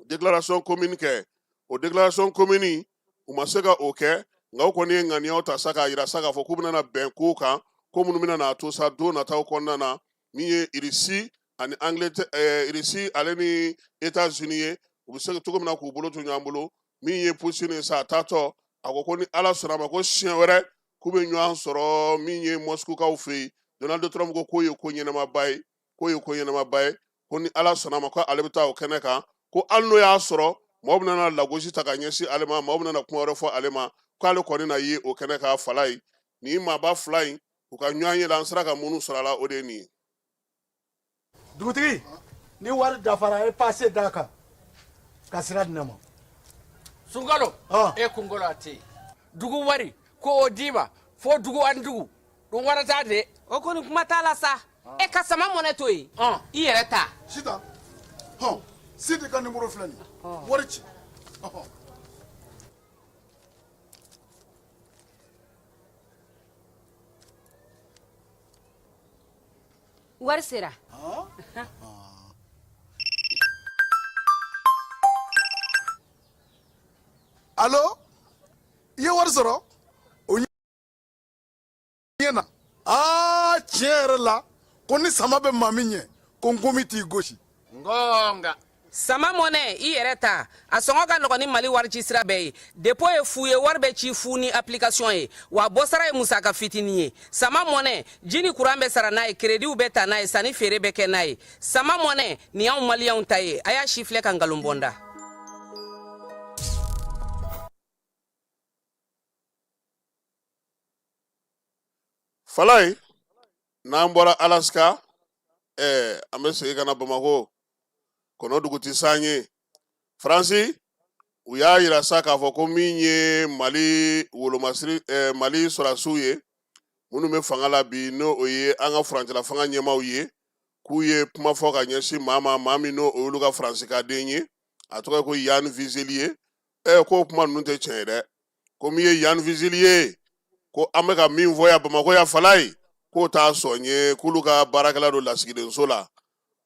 déclaration commune kɛ. O déclaration commune, u ma se ka o kɛ, nka u kɔni ye ŋaniyaw ta sa k'a yira sa k'a fɔ k'u bɛna bɛn kow kan, ko minnu bɛna n'a to sa don nataw kɔnɔna na, min ye Irisi ani Angleterre, Irisi ale ni États-Unis ye, u bɛ se cogo min na k'u bolo to ɲɔgɔn bolo. Min ye Putin ye sa, a taatɔ, a ko ko ni Ala sɔnna a ma, ko siɲɛ wɛrɛ k'u bɛ ɲɔgɔn sɔrɔ min ye Moscoukaw fɛ yen. Donald Trump ko k'o ye ko ɲɛnamaba ye, k'o ye ko ɲɛnamaba ye, ko ni Ala sɔnna a ma, ko ale bɛ taa o kɛnɛ kan, ko hali n'o y'a sɔrɔ maaw bɛna na lagosi ta ka ɲɛsin ale ma, maaw bɛna na kuma wɛrɛ fɔ ale ma, k'ale kɔni na ye o kɛnɛ kan. Fala ye nin maaba fila in u ka ɲɔgɔn ye la, an sera ka minnu sɔrɔ a la, o de ye nin ye. Dugutigi, ni wari dafara, e pase d'a kan ka sira di ne ma. Sunkalo, e kunkolo a tɛ dugu wari ko o d'i ma fo dugu ani dugu ɗum warata de. O kɔni, kuma t'a la sa. E ka sama mɔnɛ to yen, i yɛrɛ ta. Sitan hɔn, Sidi ka nimoro filɛ nin ye, wari ci. Wari sera. Alo, i ye wari sɔrɔ o ɲɛ na. Aa, tiɲɛ yɛrɛ la, ko ni sama bɛ maa min ɲɛ, ko nkomi t'i gosi. Ngonga. Sama mɔnɛ, i yɛrɛ ta, a sɔngɔ ka nɔgɔn ni Mali wari ci sira bɛɛ ye. Dépôt ye fu ye, wari bɛ ci fu ni application ye, wa bɔsara ye musaka fitinin ye. Sama mɔnɛ, ji ni kuran bɛ sara n'a ye, créditw bɛ ta n'a ye, sanni feere bɛ kɛ n'a ye. Sama mɔnɛ nin y'anw maliyɛnw ta ye. A y'a si filɛ ka nkalon bɔ n da. Falaye, n'an bɔra Alaska, an bɛ segin ka na Bamakɔ kɔnɔ. Dugu tɛ s'an ye. Faransi, u y'a yira sa k'a fɔ ko min ye Mali wolomasiri, Mali sɔrɔdasiw ye, Minnu bɛ fanga la bi, n'o o ye an ka furancɛla fanga ɲɛmaaw ye, k'u ye kuma fɔ ka ɲɛsin maa ma, maa min n'o y'olu ka faransikaden ye, a tɔgɔ ye ko Yann Vezilier. K'o kuma ninnu tɛ tiɲɛ ye dɛ. Ko min ye Yann Vezilier, ko an bɛ ka min fɔ yan Bamakɔ yan Falaye, k'o t'a sɔn ye, k'olu ka baarakɛla don lasigidenso la.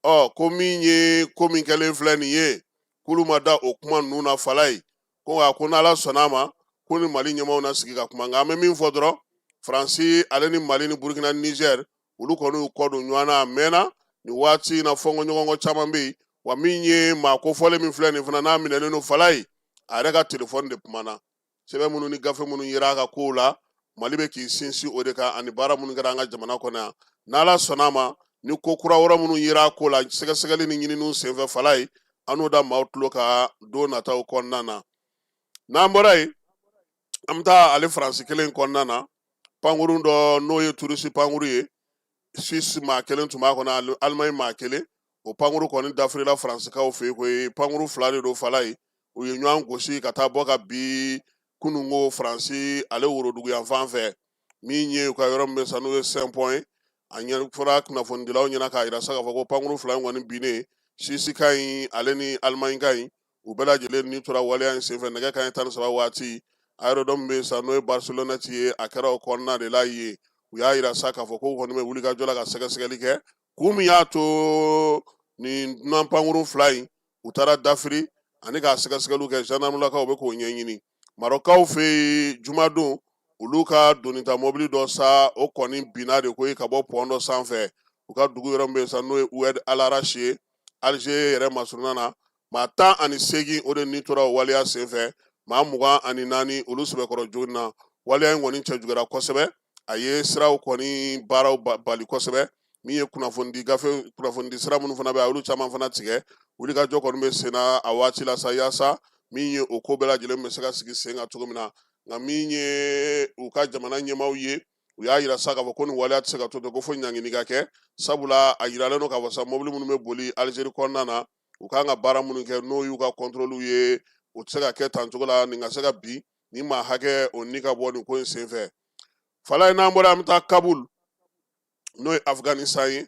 Ɔ ko min ye ko min kɛlen filɛ nin ye, k'olu ma da o kuma ninnu na Falaye. Ko nka ko n'Ala sɔnna a ma, ko ni Mali ɲɛmaaw na sigi ka kuma. Nka an bɛ min fɔ dɔrɔn, Faransi ale ni Mali ni Burukina ni Nizɛri, olu kɔni y'u kɔ don ɲɔgɔn na a mɛnna. Nin waati in na, fɔnkɔɲɔgɔnkɔ caman bɛ yen. Wa min ye maa kofɔlen min filɛ nin fana n'a minɛnen don Falaye, a yɛrɛ ka telefɔni de kumana. Sɛbɛn minnu ni gafe minnu yera a ka kow la, Mali bɛ k'i sinsin o de kan, ani baara minnu kɛra an ka jamana kɔnɔ yan. N'Ala sɔnna a ma, ni ko kura wɛrɛ minnu yera a ko la sɛgɛsɛgɛli ni ɲininiw senfɛ Falaye, an n'o da maaw tulo kan don nataw kɔnɔna na. N'an bɔra yen, an bɛ taa ale Faransi kelen kɔnɔna na. Pankurun dɔ, n'o ye turisi pankuru ye, Suisse maa kelen tun b'a kɔnɔ, Allemagne maa kelen. O pankuru kɔni dafirila Faransikaw fɛ yen koyi. Pankuru fila de don Falaye. U ye ɲɔgɔn gosi ka taa bɔ ka bin kununko Faransi ale woroduguyanfan fɛ, min ye u ka yɔrɔ min bɛ sa, n'o ye Saint-Pons ye. A ɲɛfɔra kunnafonidilaw ɲɛna k'a yira sa k'a fɔ ko pankuru fila in kɔni binnen, Suisse ka in ale ni Allemagne ka in, u bɛɛ lajɛlen ni tora waleya in senfɛ. Nɛgɛ kanɲɛ 13 waati, aérodrome bɛ sa, n'o ye Barcelonnette ye, a kɛra o kɔnɔna de la yen. U y'a yira sa k'a fɔ ko kɔni bɛ wuli ka jɔ la ka sɛgɛsɛgɛli kɛ kun min y'a to nin dunan pankurun fila in u taara dafiri, ani k'a sɛgɛsɛgɛliw kɛ. Gendarmelakaw bɛ k'o ɲɛɲini. Marɔkaw fɛ yen, jumadon, olu ka donita mɔbili dɔ sa, o kɔni binna de koyi ka bɔ pɔn dɔ sanfɛ u ka dugu yɔrɔ min bɛ yen sa, n'o ye Oued Al Arach ye, Alger yɛrɛ masurunna na. Maa 18, o de ni tora o waleya senfɛ. Maa 24, olu sɛbɛkɔrɔ joginna. Waleya in kɔni cɛjuguyara kosɛbɛ, a ye siraw kɔni baaraw bali kosɛbɛ. Min ye kunnafonidi gafe, kunnafonidi sira minnu fana bɛ, a olu caman fana tigɛ. Wulikajɔ kɔni bɛ sen na a waati la sa, yaasa min ye o ko bɛɛ lajɛlen bɛ se ka sigi sen kan cogo min na. Nka min ye u ka jamana ɲɛmaaw ye, u y'a yira sa k'a fɔ ko nin waleya tɛ se ka to ten, ko fo ɲangini ka kɛ, sabula a yiralen don k'a fɔ sa, mobili minnu bɛ boli Alizeri kɔnɔna na, u kan ka baara minnu kɛ, n'o y'u ka kɔntɔrɔliw ye, o tɛ se ka kɛ tan cogo la, nin ka se ka bin ni maa hakɛ o ni ka bɔ nin ko in senfɛ Falaye. N'an bɔra, an bɛ taa Kabul, n'o ye Afganistan ye.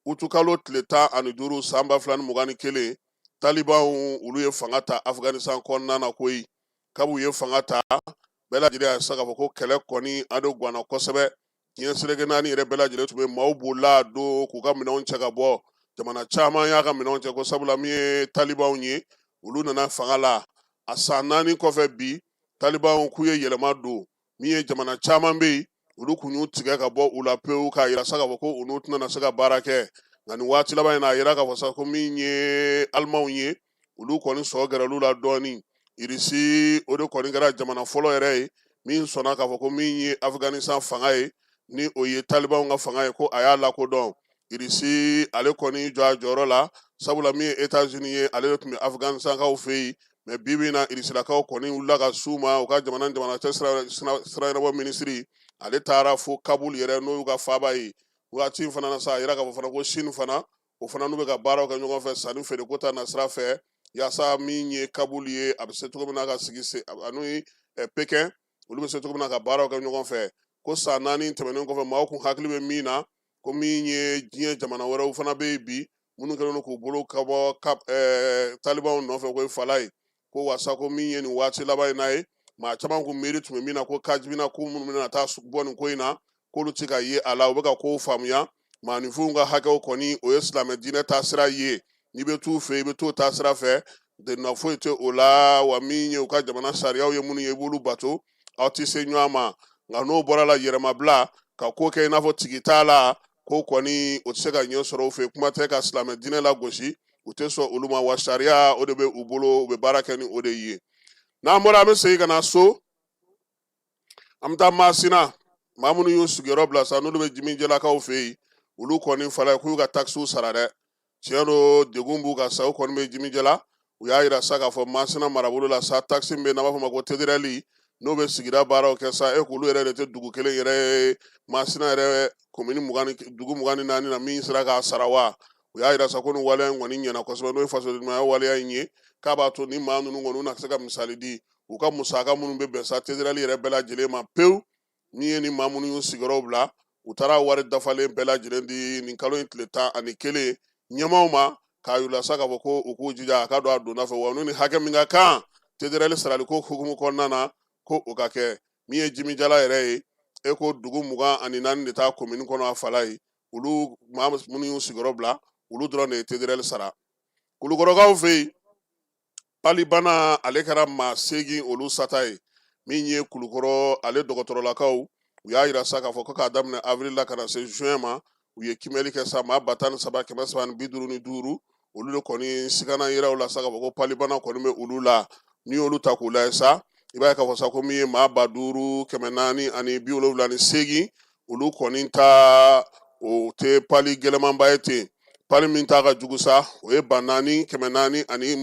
Utukalo tile 15 san 2021, talibanw olu ye fanga ta Afganistan kɔnɔna na koyi. Kabi u ye fanga ta, bɛɛ lajɛlen y'a sa k'a fɔ ko kɛlɛ kɔni a de ganna kosɛbɛ. Diɲɛ seleke naani yɛrɛ bɛɛ lajɛlen tun bɛ, maaw bolila don k'u ka minɛnw cɛ ka bɔ. Jamana caman y'a ka minɛnw cɛ, ko sabula min ye talibanw ye, olu nana fanga la. A san 4 kɔfɛ bi, talibanw k'u ye yɛlɛma don. Min ye jamana caman bɛ yen, olu kun y'u tigɛ ka bɔ u la pewu, k'a yira sa k'a fɔ ko u n'u tɛna se ka baara kɛ. Nka nin waati laban in na, a yira k'a fɔ sa ko min ye alimanw ye, olu kɔni sɔ gɛrɛl'u la dɔɔnin. Irisi, o de kɔni kɛra jamana fɔlɔ yɛrɛ ye min sɔnna k'a fɔ ko min ye Afganistan fanga ye, ni o ye talibanw ka fanga ye, ko a y'a lakodɔn. Irisi ale kɔni jɔ a jɔyɔrɔ la, sabula min ye Etats-Unis ye, ale de tun bɛ Afganistankaw fɛ yen. Mɛ bi bi in na, irisilakaw kɔni wulila ka s'u ma. U ka jamana jamana cɛ sira ɲɛnabɔ minisiri, ale taara fo Kabul yɛrɛ, n'o y'u ka faaba ye. Waati in fana na sa, a yira k'a fɔ fana ko Chine fana, o fana n'u bɛ ka baaraw kɛ ɲɔgɔn fɛ sanni feere ko ta nasira fɛ, yaasa min ye Kabul ye, a bɛ se cogo min na ka sigi se ani Pekin, olu bɛ se cogo min na ka baaraw kɛ ɲɔgɔn fɛ. Ko san 4 tɛmɛnen kɔfɛ, maaw kun hakili bɛ min na, ko min ye diɲɛ jamana wɛrɛw fana bɛ yen bi, minnu kɛlen don k'u bolo ka bɔ talibanw nɔfɛ ko Falaye, ko wasa ko min ye nin waati laban in na ye, maa caman kun miiri tun bɛ min na, ko kajibina ko minnu bɛna taa bɔ nin ko in na, k'olu ti ka ye a la. U bɛ ka kow faamuya. Maaninfinw ka hakɛw kɔni, o ye silamɛ diinɛ taasira ye. N'i bɛ t'u fɛ, i bɛ t'o taasira fɛ, denna foyi tɛ o la. Wa min ye u ka jamana sariyaw ye minnu ye, i b'olu bato, aw tɛ se ɲɔgɔn ma. Nka n'o bɔra la, yɛrɛmabila ka ko kɛ i n'a fɔ tigi t'a la, ko kɔni o tɛ se ka ɲɛ sɔrɔ u fɛ. Kuma tɛ ka silamɛ diinɛ lagosi, u tɛ sɔn olu ma. Wa sariya, o de bɛ u bolo, u bɛ baara kɛ ni o de ye. N'an bɔra, an bɛ segin ka na so, an bɛ taa Masina. Maa minnu y'u sigiyɔrɔ bila sa, n'olu bɛ Jimijelakaw fɛ yen, olu kɔni Falaye, k'u y'u ka takisiw sara dɛ. Tiɲɛ don, degun b'u kan sa, u kɔni bɛ Jimijɛla. U y'a yira sa k'a fɔ Masina marabolo la sa, takisi min bɛ yen n'an b'a fɔ o ma ko TDRL, n'o bɛ sigida baaraw kɛ sa, e k'olu yɛrɛ de tɛ dugu kelen yɛrɛ ye Masina yɛrɛ komini 20, dugu 24 na, min sera k'a sara wa. U y'a yira sa ko nin waleya in kɔni ɲɛna kosɛbɛ, n'o ye fasodenɲumanya waleya in ye, k'a b'a to ni maa ninnu kɔni u na se ka misali di u ka musaka minnu bɛ bɛn sa TDRL yɛrɛ bɛɛ lajɛlen ma pewu. Min ye ni maa minnu y'u sigiyɔrɔw bila, u taara wari dafalen bɛɛ lajɛlen di nin kalo in tile 11 ɲɛmaaw ma, k'a yir'u la sa k'a fɔ ko u k'u jija a ka don a donda fɛ, wa n'u ni hakɛ min ka kan TDRL sarali ko hukumu kɔnɔna na, ko o ka kɛ. Min ye Jimijala yɛrɛ ye, e ko dugu 24 de t'a komini kɔnɔ a fala ye, olu maa minnu y'u sigiyɔrɔ bila, olu dɔrɔn de ye TDRL sara. Kulukɔrɔkaw fɛ yen, palibana ale kɛra maa 8 olu sata ye. Min ye Kulukɔrɔ ale dɔgɔtɔrɔlakaw, u y'a yira sa k'a fɔ ko k'a daminɛ avril la ka na se juin ma, u ye kimɛli kɛ sa maa 13 355, olu de kɔni sigana yira u la sa k'a fɔ ko palibana kɔni bɛ olu la. N'i y'olu ta k'u lajɛ sa, i b'a ye k'a fɔ sa ko min ye maa 5478, olu kɔni ta o tɛ pali gɛlɛmanba ye ten. Pali min ta ka jugu sa, o ye 4400 ani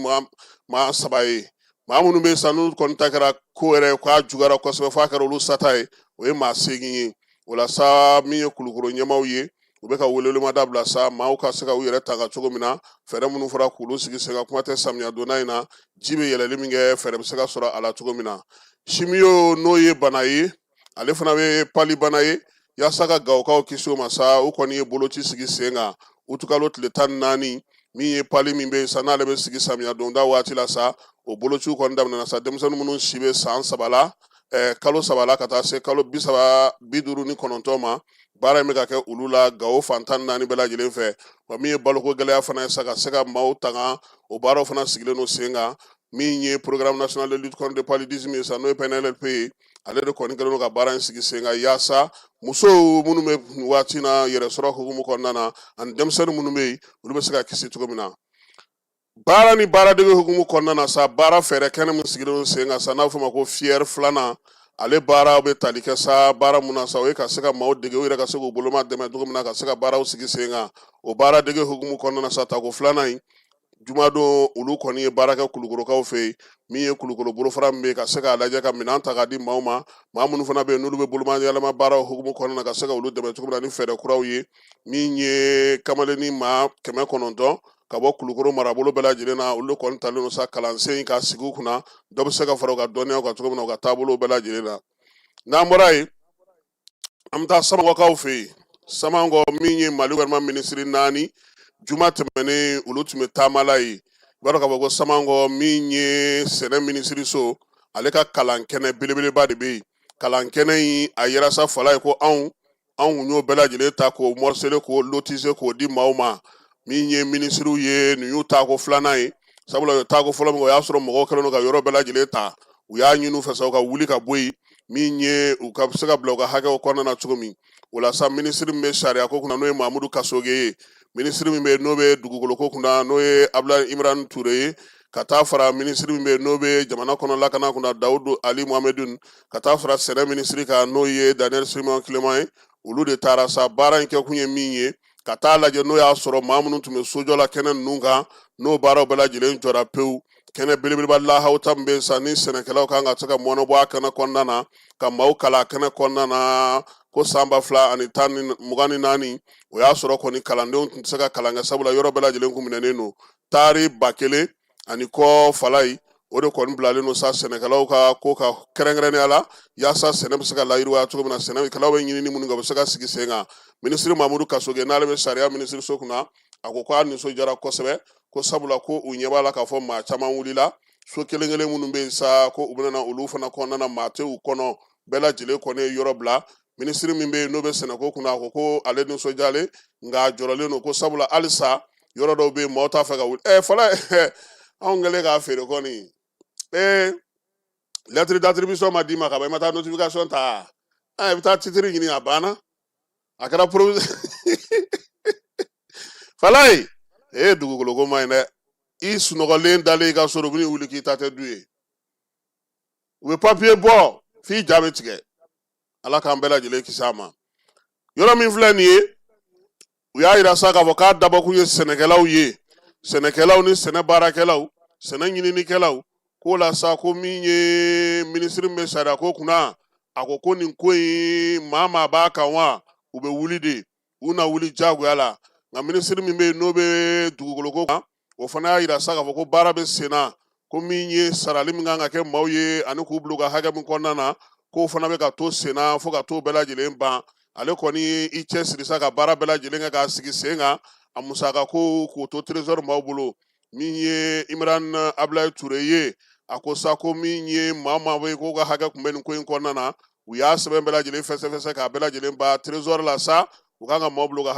maa 3 ye. Maa minnu bɛ sa n'u kɔni ta kɛra ko yɛrɛ k'a juguyara kosɛbɛ f'a kɛra olu sata ye, o ye maa 8 ye. O la sa, min ye Kulukoro ɲɛmaaw ye, u bɛ ka welewelemada bila sa maaw ka se ka u yɛrɛ tanga cogo min na, fɛɛrɛ minnu fɔra k'olu sigi sen kan. Kuma tɛ samiya donda in na, ji bɛ yɛlɛli min kɛ, fɛɛrɛ bɛ se ka sɔrɔ a la cogo min na. Chimio, n'o ye bana ye, ale fana bɛ pali bana ye, yaasa ka Gawokaw kisi o ma sa, u kɔni ye boloci sigi sen kan utukalo tile 14. Min ye pali min bɛ yen sa, n'ale bɛ sigi samiya donda waati la sa, o bolociw kɔni daminɛna sa. Denmisɛnnin minnu si bɛ san 3 la, kalo 3 la ka taa se kalo 30, 59 ma, baara in bɛ ka kɛ olu la Gawo fan 14 bɛɛ lajɛlen fɛ. Wa min ye baloko gɛlɛya fana ye sa, ka se ka maaw tanga, o baaraw fana sigilen don sen kan. Min ye Programme national de lutte contre le paludisme ye sa, n'o ye PNLP ye, ale de kɔni kɛlen don ka baara in sigi sen kan, yaasa musow minnu bɛ nin waati na yɛrɛ sɔrɔ hukumu kɔnɔna na, ani denmisɛnnin minnu bɛ yen, olu bɛ se ka kisi cogo min na. Baara ni baaradege hukumu kɔnɔna na sa, baara fɛɛrɛ kɛnɛ min sigilen don sen kan sa, n'a bɛ f'o ma ko FIER filanan, ale baara bɛ tali kɛ sa baara mun na sa, o ye ka se ka maaw dege u yɛrɛ ka se k'u boloma dɛmɛ cogo min na, ka se ka baaraw sigi sen kan. O baaradege hukumu kɔnɔna na sa, tako filanan in, jumadon olu kɔni ye baara kɛ Kulukorokaw fɛ yen. Min ye Kulukoro bolofara min bɛ yen, ka se k'a lajɛ ka minɛn ta k'a di maaw ma, maa minnu fana bɛ yen n'olu bɛ boloma yɛlɛma baaraw hukumu kɔnɔna na, ka se ka olu dɛmɛ cogo min na ni fɛɛrɛ kuraw ye. Min ye kamalennin maa 900 ka bɔ Kulukoro marabolo bɛɛ lajɛlen na, olu kɔni talen don sa kalansen ka sigi u kunna, dɔ bɛ se ka fara u ka dɔnniyaw kan cogo min na u ka taabolow bɛɛ lajɛlen na. N'an bɔra yen, an bɛ taa Samankɔkaw fɛ yen. Samankɔ, min ye Mali gouvernement minisiri 4, juma tɛmɛnen olu tun bɛ taama la yen. I b'a dɔn k'a fɔ ko Samankɔ, min ye sɛnɛ minisiriso, ale ka kalan kɛnɛ belebeleba de bɛ yen. Kalan kɛnɛ in, a yera sa fala ye ko anw kun y'o bɛɛ lajɛlen ta k'o morceler, k'o lotisser, k'o di maaw ma. Min ye minisiriw ye, nin y'u taako filanan ye, sabula u ye taako fɔlɔ min kɛ, o y'a sɔrɔ mɔgɔw kɛlen don ka yɔrɔ bɛɛ lajɛlen ta. U y'a ɲini u fɛ sa u ka wuli ka bɔ yen, min ye u ka se ka bila u ka hakɛw kɔnɔna na cogo min. O la sa, minisiri min bɛ sariya ko kunna, n'o ye Mamudu Kasoge ye, minisiri min bɛ yen n'o bɛ dugukolo ko kunna, n'o ye Abulayi Imran Ture ye, ka taa fara minisiri min bɛ yen n'o bɛ jamana kɔnɔ lakana kunna, Dawudu Ali Muhamɛdu, ka taa fara sɛnɛ minisiri kan, n'o ye Daniel Simon Clément ye, olu de taara sa. Baara in kɛkun ye min ye, ka taa lajɛ n'o y'a sɔrɔ maa minnu tun bɛ sojɔ la kɛnɛ ninnu kan, n'o baaraw bɛɛ lajɛlen jɔra pewu. Kɛnɛ belebeleba lahawuta min bɛ sa ni sɛnɛkɛlaw kan ka se ka mɔnɔ bɔ a kɛnɛ kɔnɔna na, ka maaw kalan a kɛnɛ kɔnɔna na, ko san 2024, o y'a sɔrɔ kɔni kalandenw tun tɛ se ka kalan kɛ, sabula yɔrɔ bɛɛ lajɛlen kun minɛnen don. Taari 1000 ani kɔ fala ye, o de kɔni bilalen don sa sɛnɛkɛlaw ka ko ka kɛrɛnkɛrɛnnenya la, yaasa sɛnɛ bɛ se ka layiriwa cogo min na, sɛnɛkɛlaw bɛ ɲinini minnu kɛ, u bɛ se ka sigi sen kan. Minisiri Mamudu Kasoge, n'ale bɛ sariya minisiriso kunna, a ko k'a nisɔndiyara kosɛbɛ, ko sabula ko u ɲɛ b'a la k'a fɔ maa caman wulila. So kelen kelen minnu bɛ yen sa, ko u bɛna olu fana kɔnɔna na, maa tɛ u kɔnɔ, bɛɛ lajɛlen kɔni ye yɔrɔ bila. Minisiri min bɛ yen n'o bɛ sɛnɛko kunna, a ko ko ale nisɔndiyalen, nka a jɔrɔlen don, ko sabula halisa yɔrɔ dɔw bɛ yen, maaw t'a fɛ ka wuli. Fɔlɔ anw kɛlen k'a feere kɔni, lettre d'attribution ma d'i ma ka ban, i ma taa notification ta, i bɛ taa titre ɲini, a banna, a kɛra provisoire. Falaye, ee dugukolo ko man ɲi dɛ. I sunɔgɔlen dalen i ka so, u bɛn'i wuli k'i ta tɛ du ye, u bɛ papiye bɔ f'i ja bɛ tigɛ. Ala k'an bɛɛ lajɛlen kisi a ma. Yɔrɔ min filɛ nin ye, u y'a yira sa k'a fɔ k'a dabɔkun ye sɛnɛkɛlaw ye, sɛnɛkɛlaw ni sɛnɛ baarakɛlaw, sɛnɛ ɲininikɛlaw k'o la sa. Ko min ye minisiri min bɛ sariya ko kunna, a ko ko nin ko in, maa maa b'a kan wa, u bɛ wuli de, u na wuli jagoya la. Nka minisiri min bɛ yen n'o bɛ dugukolo ko kan, o fana y'a yira sa k'a fɔ ko baara bɛ sen na, ko min ye sarali min kan ka kɛ maaw ye ani k'u bila u ka hakɛ min kɔnɔna na. K'o fana bɛ ka to senna fo ka t'o bɛɛ lajɛlen ban. Ale kɔni ye i cɛsiri sa ka baara bɛɛ lajɛlen kɛ k'a sigi sen kan, a musaka ko k'o to trésor maaw bolo. Min ye Imran Ablaye Ture ye, a ko sa ko min ye maa maa bɛ k'o ka hakɛ tun bɛ nin ko in kɔnɔna na, u y'a sɛbɛn bɛɛ lajɛlen fɛsɛfɛsɛ k'a bɛɛ lajɛlen ban trésor la sa, u kan ka maaw bila u ka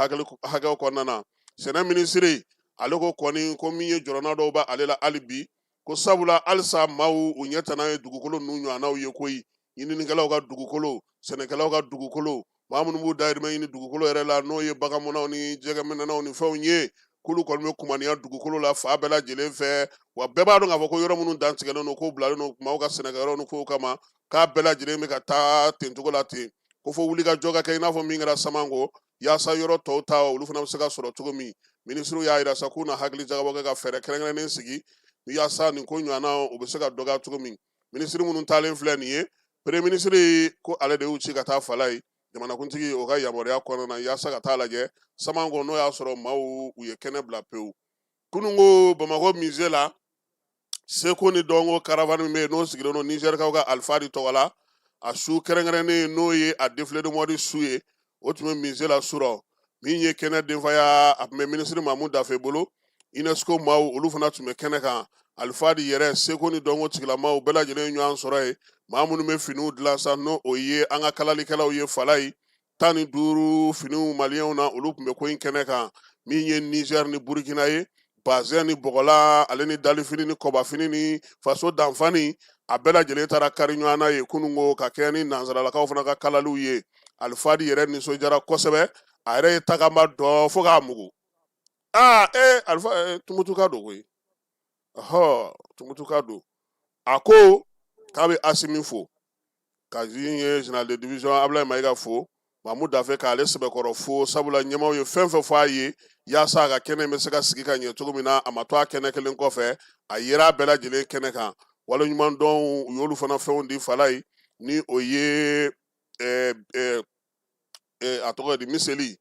hakɛw kɔnɔna na. Sɛnɛ minisiri, ale ko kɔni ko min ye jɔrɔna dɔw bɛ ale la hali bi, ko sabula halisa maaw u ɲɛ tana ye dugukolo ninnu ɲɔgɔnnaw ye koyi, ɲininikɛlaw ka dugukolo, sɛnɛkɛlaw ka dugukolo, maa minnu b'u dahirimɛ ɲini dugukolo yɛrɛ la, n'o ye baganmɔnnaw ni jɛgɛminɛnaw ni fɛnw ye, k'olu kɔni bɛ kumaniya dugukolo la fan bɛɛ lajɛlen fɛ. Wa bɛɛ b'a dɔn k'a fɔ ko yɔrɔ minnu dantigɛlen don, k'o bilalen don maaw ka sɛnɛkɛyɔrɔ ni kow kama, k'a bɛɛ lajɛlen bɛ ka taa tencogo la ten, ko fo wulikajɔ ka kɛ i n'a fɔ min kɛra Samanko, yaasa yɔrɔ tɔw ta olu fana bɛ se ka sɔrɔ cogo min. Minisiriw y'a yira sa k'u na hakili jagabɔ kɛ ka fɛɛrɛ kɛrɛnkɛrɛnnen sigi yaasa nin ko ɲɔgɔnna u bɛ se ka dɔgɔya cogo min. Minisiri minnu taalen filɛ nin ye, premier minisiri ko ale de y'u ci ka taa Falayi, jamanakuntigi o ka yamaruya kɔnɔna na, yaasa ka taa lajɛ Samanko, n'o y'a sɔrɔ maaw u ye kɛnɛ bila pewu. Kununko Bamakɔ musée la, seko ni dɔnko caravane min bɛ yen, n'o sigilen don Nizɛrikaw ka Alifadi tɔgɔ la, a su kɛrɛnkɛrɛnnen, n'o ye a défilé de mode su ye, o tun bɛ musée la surɔ. Min ye kɛnɛ denfaya, a tun bɛ minisiri Mamu Dafe bolo. UNESCO maaw, olu fana tun bɛ kɛnɛ kan. Alifadi yɛrɛ, seko ni dɔnko tigilamaaw bɛɛ lajɛlen ɲɔgɔn sɔrɔ yen. Maa minnu bɛ finiw dilan sa, n'o o ye an ka kalalikɛlaw ye, Falayi, 15 finiw maliyɛnw na, olu tun bɛ ko in kɛnɛ kan. Min ye Nizɛri ni Burukina ye, bazɛn ni bɔgɔla, ale ni dalifini ni kɔbafini ni faso danfani, a bɛɛ lajɛlen taara kari ɲɔgɔn na ye kununko, ka kɛ ni nansaralakaw fana ka kalaliw ye. Alifadi yɛrɛ nisɔndiyara kosɛbɛ, a yɛrɛ ye tagama dɔ fo k'a mugu. Aa ee, Alifa Tumutuka don koyi, ɔhɔ, Tumutuka don. A ko k'a bɛ Asimi fo, ka ye général de division Ablaye Mayiga fo, Mamu Dafe k'ale sɛbɛkɔrɔ fo, sabula ɲɛmaaw ye fɛn fɛn fɔ a ye yaasa a ka kɛnɛ bɛ se ka sigi ka ɲɛ cogo min na, a ma to a kɛnɛ kelen kɔfɛ, a yera a bɛɛ lajɛlen kɛnɛ kan. Waleɲumandɔn, u y'olu fana fɛnw di Falayi, ni o ye a tɔgɔ di, miseli,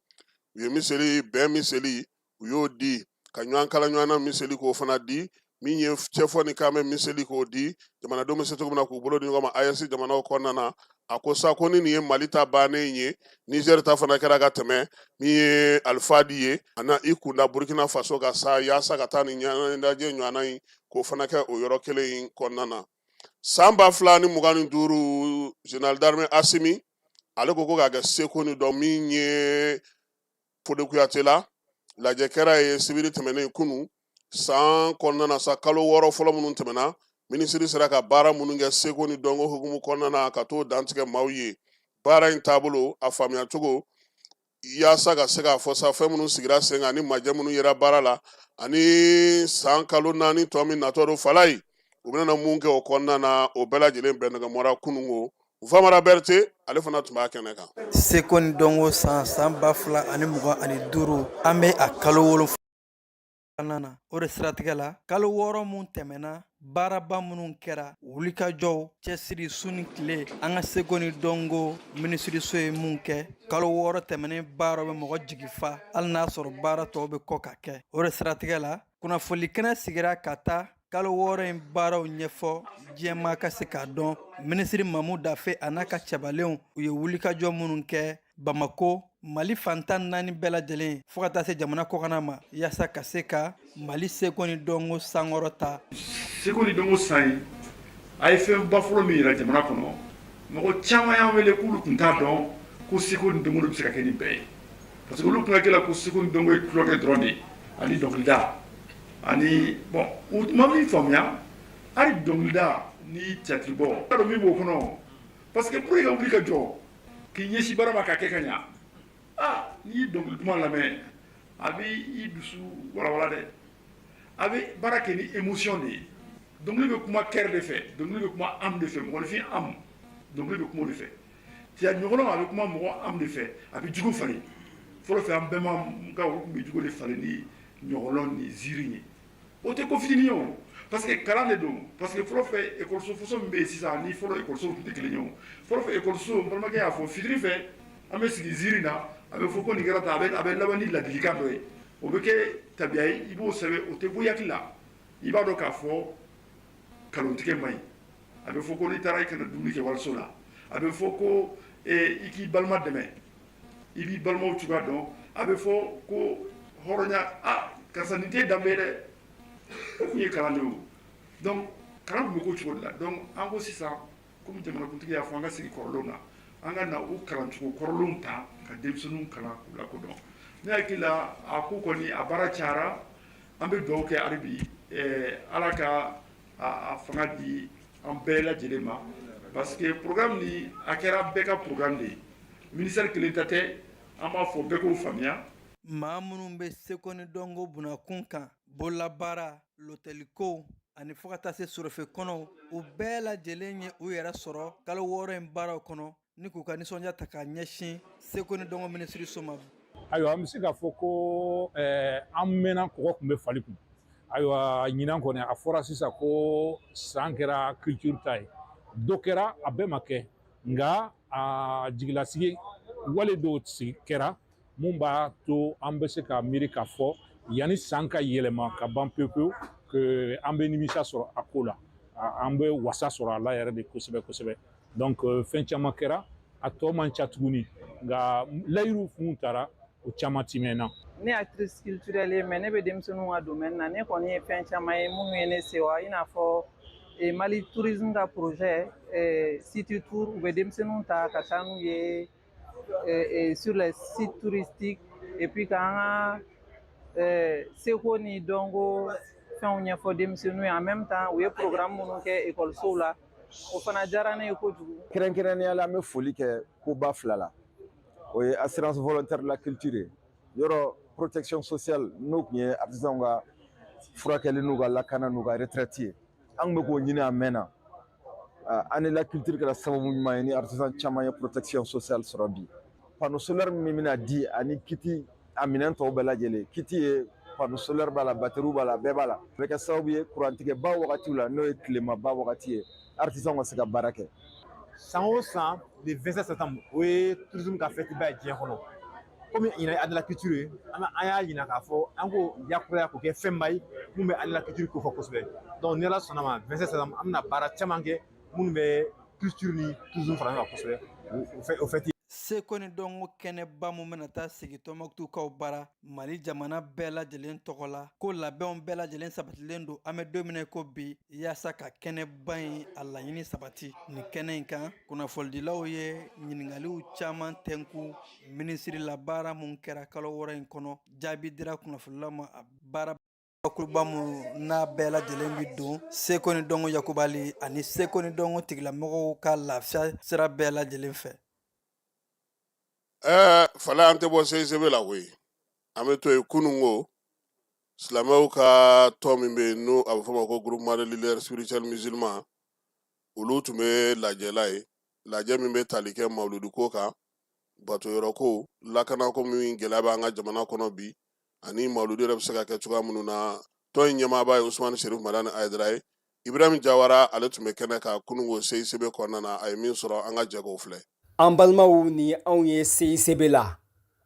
u ye miseli bɛn, miseli u y'o di, ka ɲɔgɔn kala ɲɔgɔn na miseli k'o fana di, min ye cɛfɔ ni kanbɛn miseli k'o di, jamanadenw bɛ se cogo min na k'u bolo di ɲɔgɔn ma AES jamanaw kɔnɔna na. A ko sa ko ni nin ye Mali ta bannen ye, Nizɛri ta fana kɛra ka tɛmɛ. Min ye Alifadi ye, a na i kunda Burukina Faso kan sa, yaasa ka taa nin ɲɛnajɛ ɲɔgɔnna in k'o fana kɛ o yɔrɔ kelen in kɔnɔna na. San 2025, général d'armée Asimi, ale ko ko k'a kɛ seko ni dɔn min ye Fode Kuyate la, lajɛ kɛra ye sibiri tɛmɛnen kunu. San kɔnɔna na sa, kalo 6 fɔlɔ minnu tɛmɛna, minisiri sera ka baara minnu kɛ seko ni dɔnko hukumu kɔnɔna na, ka t'o dantigɛ maaw ye, baara in taabolo a faamuya cogo, yaasa ka se k'a fɔ sa fɛn minnu sigira sen kan ani majɛ minnu yera baara la, ani san kalo 4 tɔ min natɔ don Falayi, u bɛna mun kɛ o kɔnɔna na, o bɛɛ lajɛlen bɛnɛgɛmɔra kununko. Famara Berete, ale fana tun b'a kɛnɛ kan. Seko ni dɔnko san, san 2025, an bɛ a kalo 7nan na. O de siratigɛ la, kalo 6 mun tɛmɛna, baaraba minnu kɛra, wulikajɔw, cɛsiri su ni tile, an ka seko ni dɔnko minisiriso ye mun kɛ kalo 6 tɛmɛnen, baara bɛ mɔgɔ jigi fa, hali n'a sɔrɔ baara tɔw bɛ kɔ ka kɛ. O de siratigɛ la, kunnafoni kɛnɛ sigira ka taa kalo 6 in baaraw ɲɛfɔ diɲɛmaa ka se k'a dɔn minisiri Mamu Dafe a n'a ka cɛbalenw, u ye wulikajɔ minnu kɛ Bamako, Mali fan 14 bɛɛ lajɛlen, fo ka taa se jamana kɔkanna ma, yaasa ka se ka Mali seko ni dɔnko sankɔrɔta. Seko ni dɔnko san in, a ye fɛnba fɔlɔ min yira jamana kɔnɔ, mɔgɔ caman y'an wele k'olu tun t'a dɔn ko seko ni dɔnko bɛ se ka kɛ nin bɛɛ ye, parce que olu tun hakili la ko seko ni dɔnko ye tulonkɛ dɔrɔn de ye ani dɔnkilida ani bon, u ma min faamuya, hali dɔnkilida ni théâtre bɔ, t'a dɔn min b'o kɔnɔ, parce que pour que ka wuli ka jɔ k'i ɲɛsin baara ma ka kɛ ka ɲa, aa, n'i ye dɔnkili duman lamɛn, a bɛ i dusu walawala dɛ, a bɛ baara kɛ ni émotion de ye. Dɔnkili bɛ kuma cœur de fɛ, dɔnkili bɛ kuma âme de fɛ, mɔgɔninfin âme, dɔnkili bɛ kuma o de fɛ. Tiɲɛ ɲɔgɔlɔn, a bɛ kuma mɔgɔ âme de fɛ, a bɛ jogo falen. Fɔlɔ fɛ, an bɛnba ka olu tun bɛ jogo de falen ni ɲɔgɔlɔn ni ziiri ye. O tɛ ko fitinin ye o, parce que kalan de don, parce que fɔlɔ fɛ, ekɔliso façon min bɛ yen sisan ni fɔlɔ ekɔliso tun tɛ kelen ye o. Fɔlɔ fɛ ekɔliso, n balimakɛ y'a fɔ, fitiri fɛ, an bɛ sigi ziiri na, a bɛ fɔ ko nin kɛra tan, a bɛ laban ni ladilikan dɔ ye, o bɛ kɛ tabiya ye, i b'o sɛbɛn, o tɛ bɔ i hakili la. I b'a dɔn k'a fɔ kalontigɛ man ɲi. A bɛ fɔ ko n'i taara, i kana dumuni kɛ waliso la. A bɛ fɔ ko i k'i balima dɛmɛ, i b'i balimaw cogoya dɔn. A bɛ fɔ ko hɔrɔnya, a karisa nin t'e danbe ye dɛ. O tun ye kalan de ye o. Donc kalan tun bɛ k'o cogo de la. Donc an ko sisan, komi jamanakuntigi y'a fɔ, an ka segin kɔrɔlenw na, an ka na o kalancogo kɔrɔlenw ta ka denmisɛnninw kalan k'u lakodɔn. Ne hakili la, a ko kɔni, a baara cayara. An bɛ dugawu kɛ hali bi, Ala ka a fanga di an bɛɛ lajɛlen ma, parce que programme nin, a kɛra bɛɛ ka programme de ye, ministère kelen ta tɛ. An b'a fɔ bɛɛ k'o faamuya. Maa minnu bɛ seko ni dɔnko bunakun kan, bololabaara, lotɛliko ani fo ka taa se sorofe kɔnɔw, u bɛɛ lajɛlen ye u yɛrɛ sɔrɔ kalo 6 in baaraw kɔnɔ ni k'u ka nisɔndiya ta k'a ɲɛsin seko ni dɔnko minisiriso ma. Ayiwa, an bɛ se k'a fɔ ko an mɛnna kɔgɔ tun bɛ fali kun. Ayiwa, ɲinan kɔni, a fɔra sisan ko san kɛra culture ta ye. Dɔ kɛra, a bɛɛ ma kɛ, nka a jigilasigi wale dɔw sigi kɛra mun b'a to an bɛ se ka miiri k'a fɔ yanni san ka yɛlɛma ka ban pewu pewu, an bɛ nimisa sɔrɔ a ko la, an bɛ wasa sɔrɔ a la yɛrɛ de kosɛbɛ kosɛbɛ. Donc fɛn caman kɛra, a tɔ man ca tuguni, nka layiru mun tara, o caman timɛna. Ne actrice culturelle ye, mais ne bɛ denmisɛnninw ka domaine na. Ne kɔni ye fɛn caman ye minnu ye ne sewa, i n'a fɔ Mali tourisme ka projet city tour. U bɛ denmisɛnninw ta ka taa n'u ye sur les sites touristiques et puis k'an ka seko ni dɔnko fɛnw ɲɛfɔ denmisɛnninw ye. En même temps, u ye programme minnu kɛ ekɔlisow la, o fana diyara ne ye kojugu. Kɛrɛnkɛrɛnnenya la, an bɛ foli kɛ koba fila la. O ye assurance volontaire de la culture ye. Yɔrɔ protection sociale, n'o tun ye artisanw ka furakɛli n'u ka lakana n'u ka retraite ye, an tun bɛ k'o ɲini a mɛnna. Année la culture kɛra sababu ɲuman ye ni artisan caman ye protection sociale sɔrɔ bi. Panneau solaire min bɛna di ani kit, a minɛn tɔw bɛɛ lajɛlen, kit ye panneau solaire b'a la, batterie b'a la, bɛɛ b'a la, a bɛ kɛ sababu ye kurantigɛba wagatiw la, n'o ye tilemaba wagati ye, artisanw ka se ka baara kɛ. San o san, le 27 septembre, o ye tourisme ka fête ba ye diɲɛ kɔnɔ. Komi ɲinan ye année la culture ye, an y'a yira k'a fɔ an k'o yakuraya k'o kɛ fɛnba ye mun bɛ année la culture kofɔ kosɛbɛ. Donc ni Ala sɔnna ma, 27 septembre, an bɛna baara caman kɛ minnu bɛ culture ni tourisme fara ɲɔgɔn kan kosɛbɛ, o fête. Seko ni dɔnko kɛnɛba mun bɛna taa sigi Tɔnbɔkutukaw bara Mali jamana bɛɛ lajɛlen tɔgɔ la, ko labɛnw bɛɛ lajɛlen sabatilen don, an bɛ don min na ko bi, yaasa ka kɛnɛba in a laɲini sabati. Nin kɛnɛ in kan, kunnafonidilaw ye ɲininkaliw caman tɛnku minisiri la. Baara mun kɛra kalo 6 in kɔnɔ, jaabi dira kunnafonilaw ma. A baara bakuruba mun n'a bɛɛ lajɛlen bɛ don seko ni dɔnko yakubali ani seko ni dɔnko tigilamɔgɔw ka lafiya sira bɛɛ lajɛlen fɛ. Fala, an tɛ bɔ CICB la koyi, an bɛ to yen. Kunun ko silamɛw ka tɔn min bɛ yen, n'o a bɛ fɔ o ma ko Groupement de leaders spirituels musulmans, olu tun bɛ lajɛ la yen, lajɛ min bɛ tali kɛ mawuludu ko kan, batoyɔrɔ ko, lakanako min gɛlɛya bɛ an ka jamana kɔnɔ bi, ani mawuludu yɛrɛ bɛ se ka kɛ cogoya minnu na. Tɔn in ɲɛmaaba ye Usumani Serif Madani Hayidara ye. Ibrahim Jawara, ale tun bɛ kɛnɛ kan kununko CICB kɔnɔna na. A ye min sɔrɔ, an ka jɛ k'o filɛ. An balimaw, ni anw ye CICB la,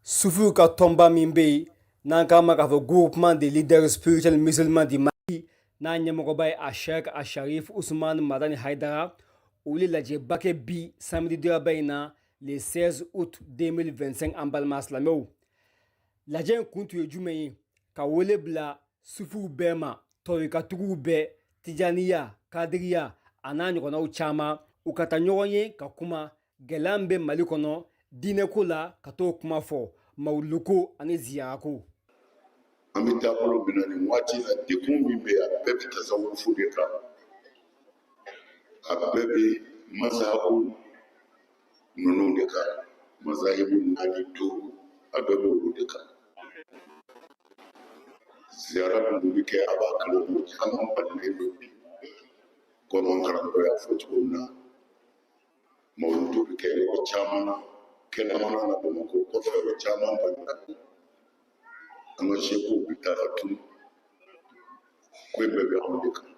sufiw ka tɔnba min bɛ yen n'an k'a ma k'a fɔ Groupement de leaders spirituels musulmans du Mali, n'a ɲɛmɔgɔba ye a Sheikh a Sharif Usman Madani Haidara, olu lajɛba kɛ bi samedi donyaba in na, le 16 août 2025. An balima silamɛw, lajɛ in kun tun ye jumɛn ye? Ka wele bila sufiw bɛɛ ma, tɔrikatigiw bɛɛ, tijaniya, kadiriya a n'a ɲɔgɔnnaw caman, u ka taa ɲɔgɔn ye ka kuma gɛlɛya min bɛ Mali kɔnɔ diinɛko la, ka t'o kuma fɔ, mawuluko ani ziyarako. An bɛ taabolo min na nin waati la, degun min bɛ yen, a bɛɛ bɛ tasawufu de kan, a bɛɛ bɛ mazahabu ninnu de kan, mazahibu naani, duuru, a bɛɛ bɛ olu de kan. Ziyara minnu bɛ kɛ a b'a kalo o caman balilen don bi, komi an karamɔgɔ y'a fɔ cogo min na. Mawuludu bɛ kɛ yɔrɔ caman na, kɛnɛmana na, Bamakɔ kɔfɛ, o caman balila. An ka sekuw bɛ taa ka tunu. Ko in bɛɛ bɛ anw de kan.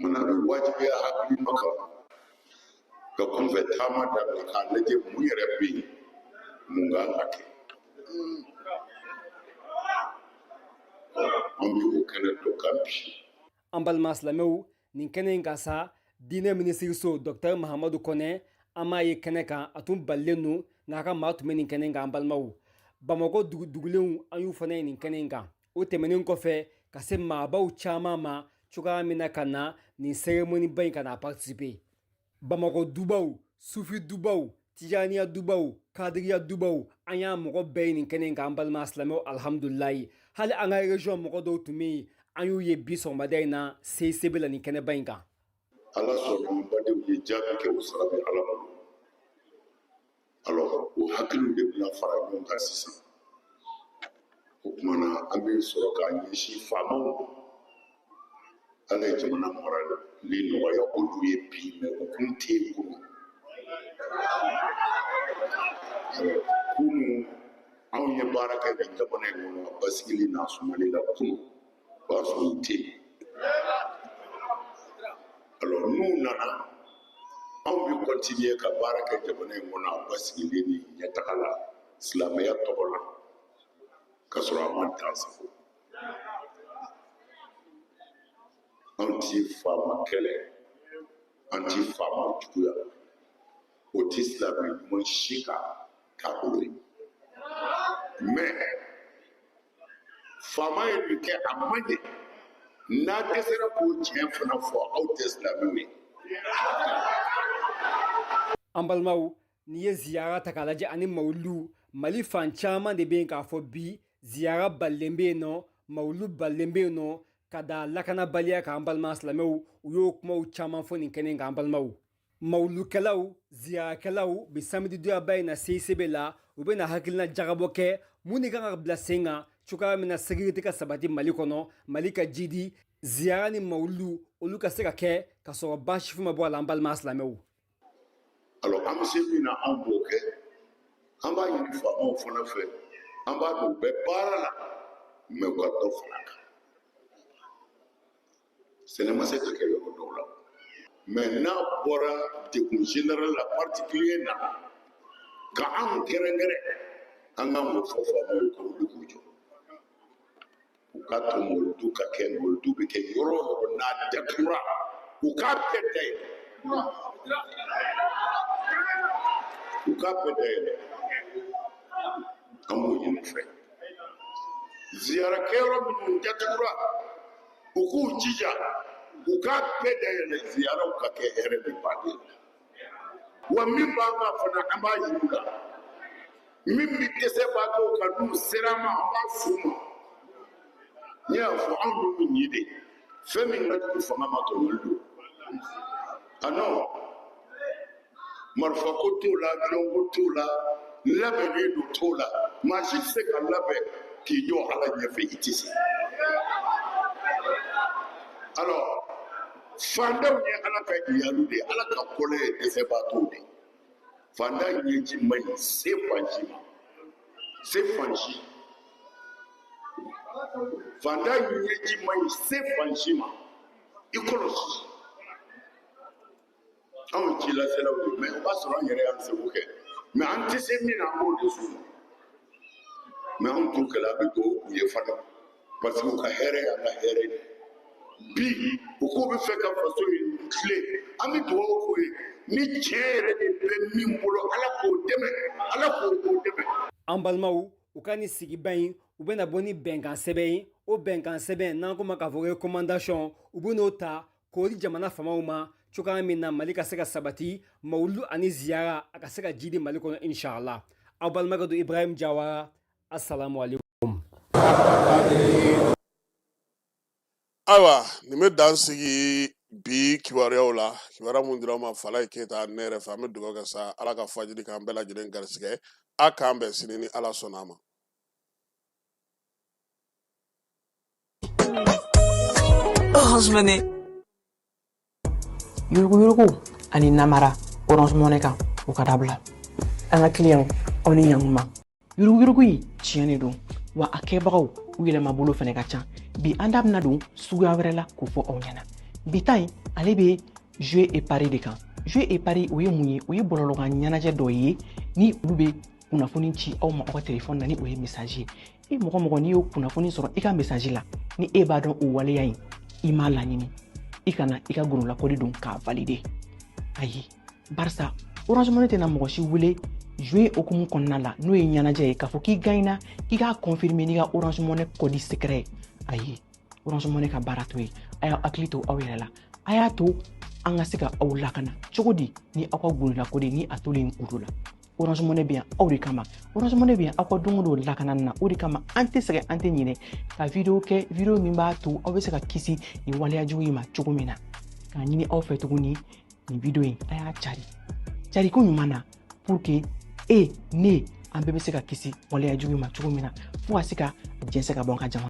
Mana a bɛ wajibiya hakilima kan ka kunfɛ taama dabila k'a lajɛ mun yɛrɛ bɛ yen, mun kan ka kɛ. An bɛ o kɛnɛ dɔ kan bi. An balima silamɛw, nin kɛnɛ in kan sa, Diinɛ minisiriso Dr Mahamadu Kɔnɛ, an m'a ye kɛnɛ kan, a tun balilen don, nka a ka maa tun bɛ nin kɛnɛ kan. An balimaw, Bamakɔ dugulenw, an y'u fana ye nin kɛnɛ in kan. O tɛmɛnen kɔfɛ, ka se maabaw caman ma cogoya min na ka na nin cérémonie ba in ka na participer. Bamakɔ dubaw, sufi dubaw, tijaniya dubaw, kadiriya dubaw, an y'a mɔgɔ bɛɛ ye nin kɛnɛ in kan. An balima silamɛw, alhamdulilayi, hali an ka région mɔgɔ dɔw tun bɛ yen, an y'u ye bi sɔgɔmada in na CICB la nin kɛnɛba in kan. Ala sɔnna, an badenw ye jaabi kɛ, o sara bɛ Ala bolo. Alors o hakiliw de bɛna fara ɲɔgɔn kan sisan. O tuma na, an bɛ sɔrɔ k'a ɲɛsin faamaw ma. Ala ye jamana marali nɔgɔya olu ye bi, mais u kun tɛ yen kunun. Kunun, anw ye baara kɛ nin jamana in kɔnɔ a basigili n'a sumali la kunun, o y'a sɔrɔ u tɛ yen. Alors n'u nana, anw bɛ continuer ka baara kɛ jamana in kɔnɔ a basigili ni ɲɛtaga la silamɛya tɔgɔ la, ka sɔrɔ a ma dan sago. Anw ti faama kɛlɛ, an ti faama juguya, o ti silamɛ ɲuman si ka taabolo ye. Mais faama ye nin kɛ, a ma ɲɛ, n'a dɛsɛra k'o tiɲɛ fana fɔ, aw tɛ silamɛw ye. An balimaw, n'i ye ziyara ta k'a lajɛ ani mawulu, Mali fan caman de bɛ yen k'a fɔ bi ziyara balilen bɛ yen nɔ, mawulu balilen bɛ yen nɔ ka da lakanabaliya kan. An balima silamɛw, u y'o kumaw caman fɔ nin kɛnɛ kan. An balimaw, mawulukɛlaw, ziyarakɛlaw, bi samedi donyaba in na CICB la, u bɛna hakilina jagabɔ kɛ mun de kan ka bila sen kan cogoya min na sécurité ka sabati Mali kɔnɔ, Mali ka jidi, ziyara ni mawulu olu ka se ka kɛ ka sɔrɔ baasi foyi ma bɔ a la. An balima silamɛw, Alors an bɛ se min na, an b'o kɛ. An b'a ɲini faamaw fana fɛ, an b'a dɔn u bɛ baara la, mais u ka dɔ fara a kan. Sɛnɛ ma se ka kɛ yɔrɔ dɔw la, mais n'a bɔra degun général la, particulier nana ka anw kɛrɛnkɛrɛn, an kan k'o fɔ faamaw ye ka wuli k'u jɔ, u ka to mawuludu ka kɛ. Mawuludu bɛ kɛ yɔrɔ o yɔrɔ, n'a datugura, u k'a bɛɛ dayɛlɛ, u k'a bɛɛ dayɛlɛ. An b'o ɲini u fɛ. Ziyarakɛyɔrɔ minnu datugura, u k'u jija u k'a bɛɛ dayɛlɛ, ziyaraw ka kɛ hɛrɛ ni baden la. Wa min b'an kan fana, an b'a yir'u la. Min bɛ dɛsɛbaatɔw kan, n'u sera an ma, an b'a f'u ma. Ne y'a fɔ, anw y'u ɲi de. Fɛn min ka jugu fanga ma, tɔɲɔli don. A non, marifa ko t'o la, avion ko t'o la, labɛnnen don t'o la. Maa si tɛ se ka labɛn k'i jɔ Ala ɲɛfɛ, i tɛ se. Alors fantanw ye Ala ka iyalu de ye, Ala ka kɔlɛ ye dɛsɛbaatɔw de ye. Fantan ɲɛji man ɲi se fan si ma, se fan si. Fantan ɲɛji man ɲi se fan si ma. I kɔlɔsi, anw cilaselaw de, mais o b'a sɔrɔ an yɛrɛ y'an seko kɛ, mais an tɛ se min na, an b'o de s'u ma. Mais anw t'o kɛlɛ, an bɛ dugawu k'u ye fana, parce que u ka hɛrɛ y'an ka hɛrɛ de. Bi u k'u bɛ fɛ ka faso in tilen, an bɛ dugawu k'u ye. Ni tiɲɛ yɛrɛ de bɛ min bolo, Ala k'o dɛmɛ, Ala k'o dɛmɛ. An balimaw, u ka nin sigiba in, u bɛna bɔ ni bɛnkan sɛbɛn ye. O bɛnkan sɛbɛn, n'an ko ma k'a fɔ recommandation, u bɛn'o ta k'o di jamana faamaw ma cogoya min na Mali ka se ka sabati, mawulu ani ziyara a ka se ka jidi Mali kɔnɔ, inshallah. Aw balimakɛ don, Ibrahim Jawara. Assalamu alaikum. Ayiwa, nin bɛ dan sigi bi kibaruyaw la, kibaruya mun dira ma Falaye Keyita ne yɛrɛ fɛ. An bɛ dugawu kɛ sa, Ala ka fajiri k'an bɛɛ lajɛlen garisɛgɛ. A k'an bɛn sini ni Ala sɔnna a ma. Orange Money. Yuruguyurugu ani namara Orange Money kan, o ka dabila. An ka kiliyanw, aw ni ɲankuma. Yuruguyurugu in tiɲɛ de don wa, a kɛbagaw u yɛlɛmabolo fɛnɛ ka ca. Bi, an da bɛna don suguya wɛrɛ la k'o fɔ aw ɲɛna. Bi ta in, ale bɛ jeu et pari de kan. Jeu et pari, o ye mun ye? O ye bɔlɔlɔkan ɲɛnajɛ dɔ ye ni olu bɛ kunnafoni ci aw ma aw ka telefɔni na, ni o ye message ye. E mɔgɔ mɔgɔ, n'i y'o kunnafoni sɔrɔ i ka message la, ni e b'a dɔn o waleya in i m'a laɲini, I kana i ka gundolakɔdi don k'a valider. Ayi, barisa Orange Money tɛna mɔgɔ si wele jouer hukumu kɔnɔna la, n'o ye ɲɛnajɛ ye, k'a fɔ k'i gagnera, k'i k'a confirmer n'i ka Orange Money code secret ye. Ayi, Orange Money ka baara t'o ye. A y'aw hakili to aw yɛrɛ la. A y'a to an ka se ka aw lakana cogo di ni aw ka gundolakɔdi ni a tolen gundo la? Orange Money bɛ yan aw de kama. Orange Money bɛ yan aw ka don o don lakanani na. O de kama an tɛ sɛgɛn, an tɛ ɲinɛ ka video kɛ, video min b'a to aw bɛ se ka kisi nin waleya jugu in ma cogo min na. K'a ɲini aw fɛ tuguni, nin video in, a y'a cari cari ko ɲuman na, pour que e ne, an bɛɛ bɛ se ka kisi waleya jugu in ma cogo min na, fo ka se ka jɛnsɛn ka bɔ an ka jamana.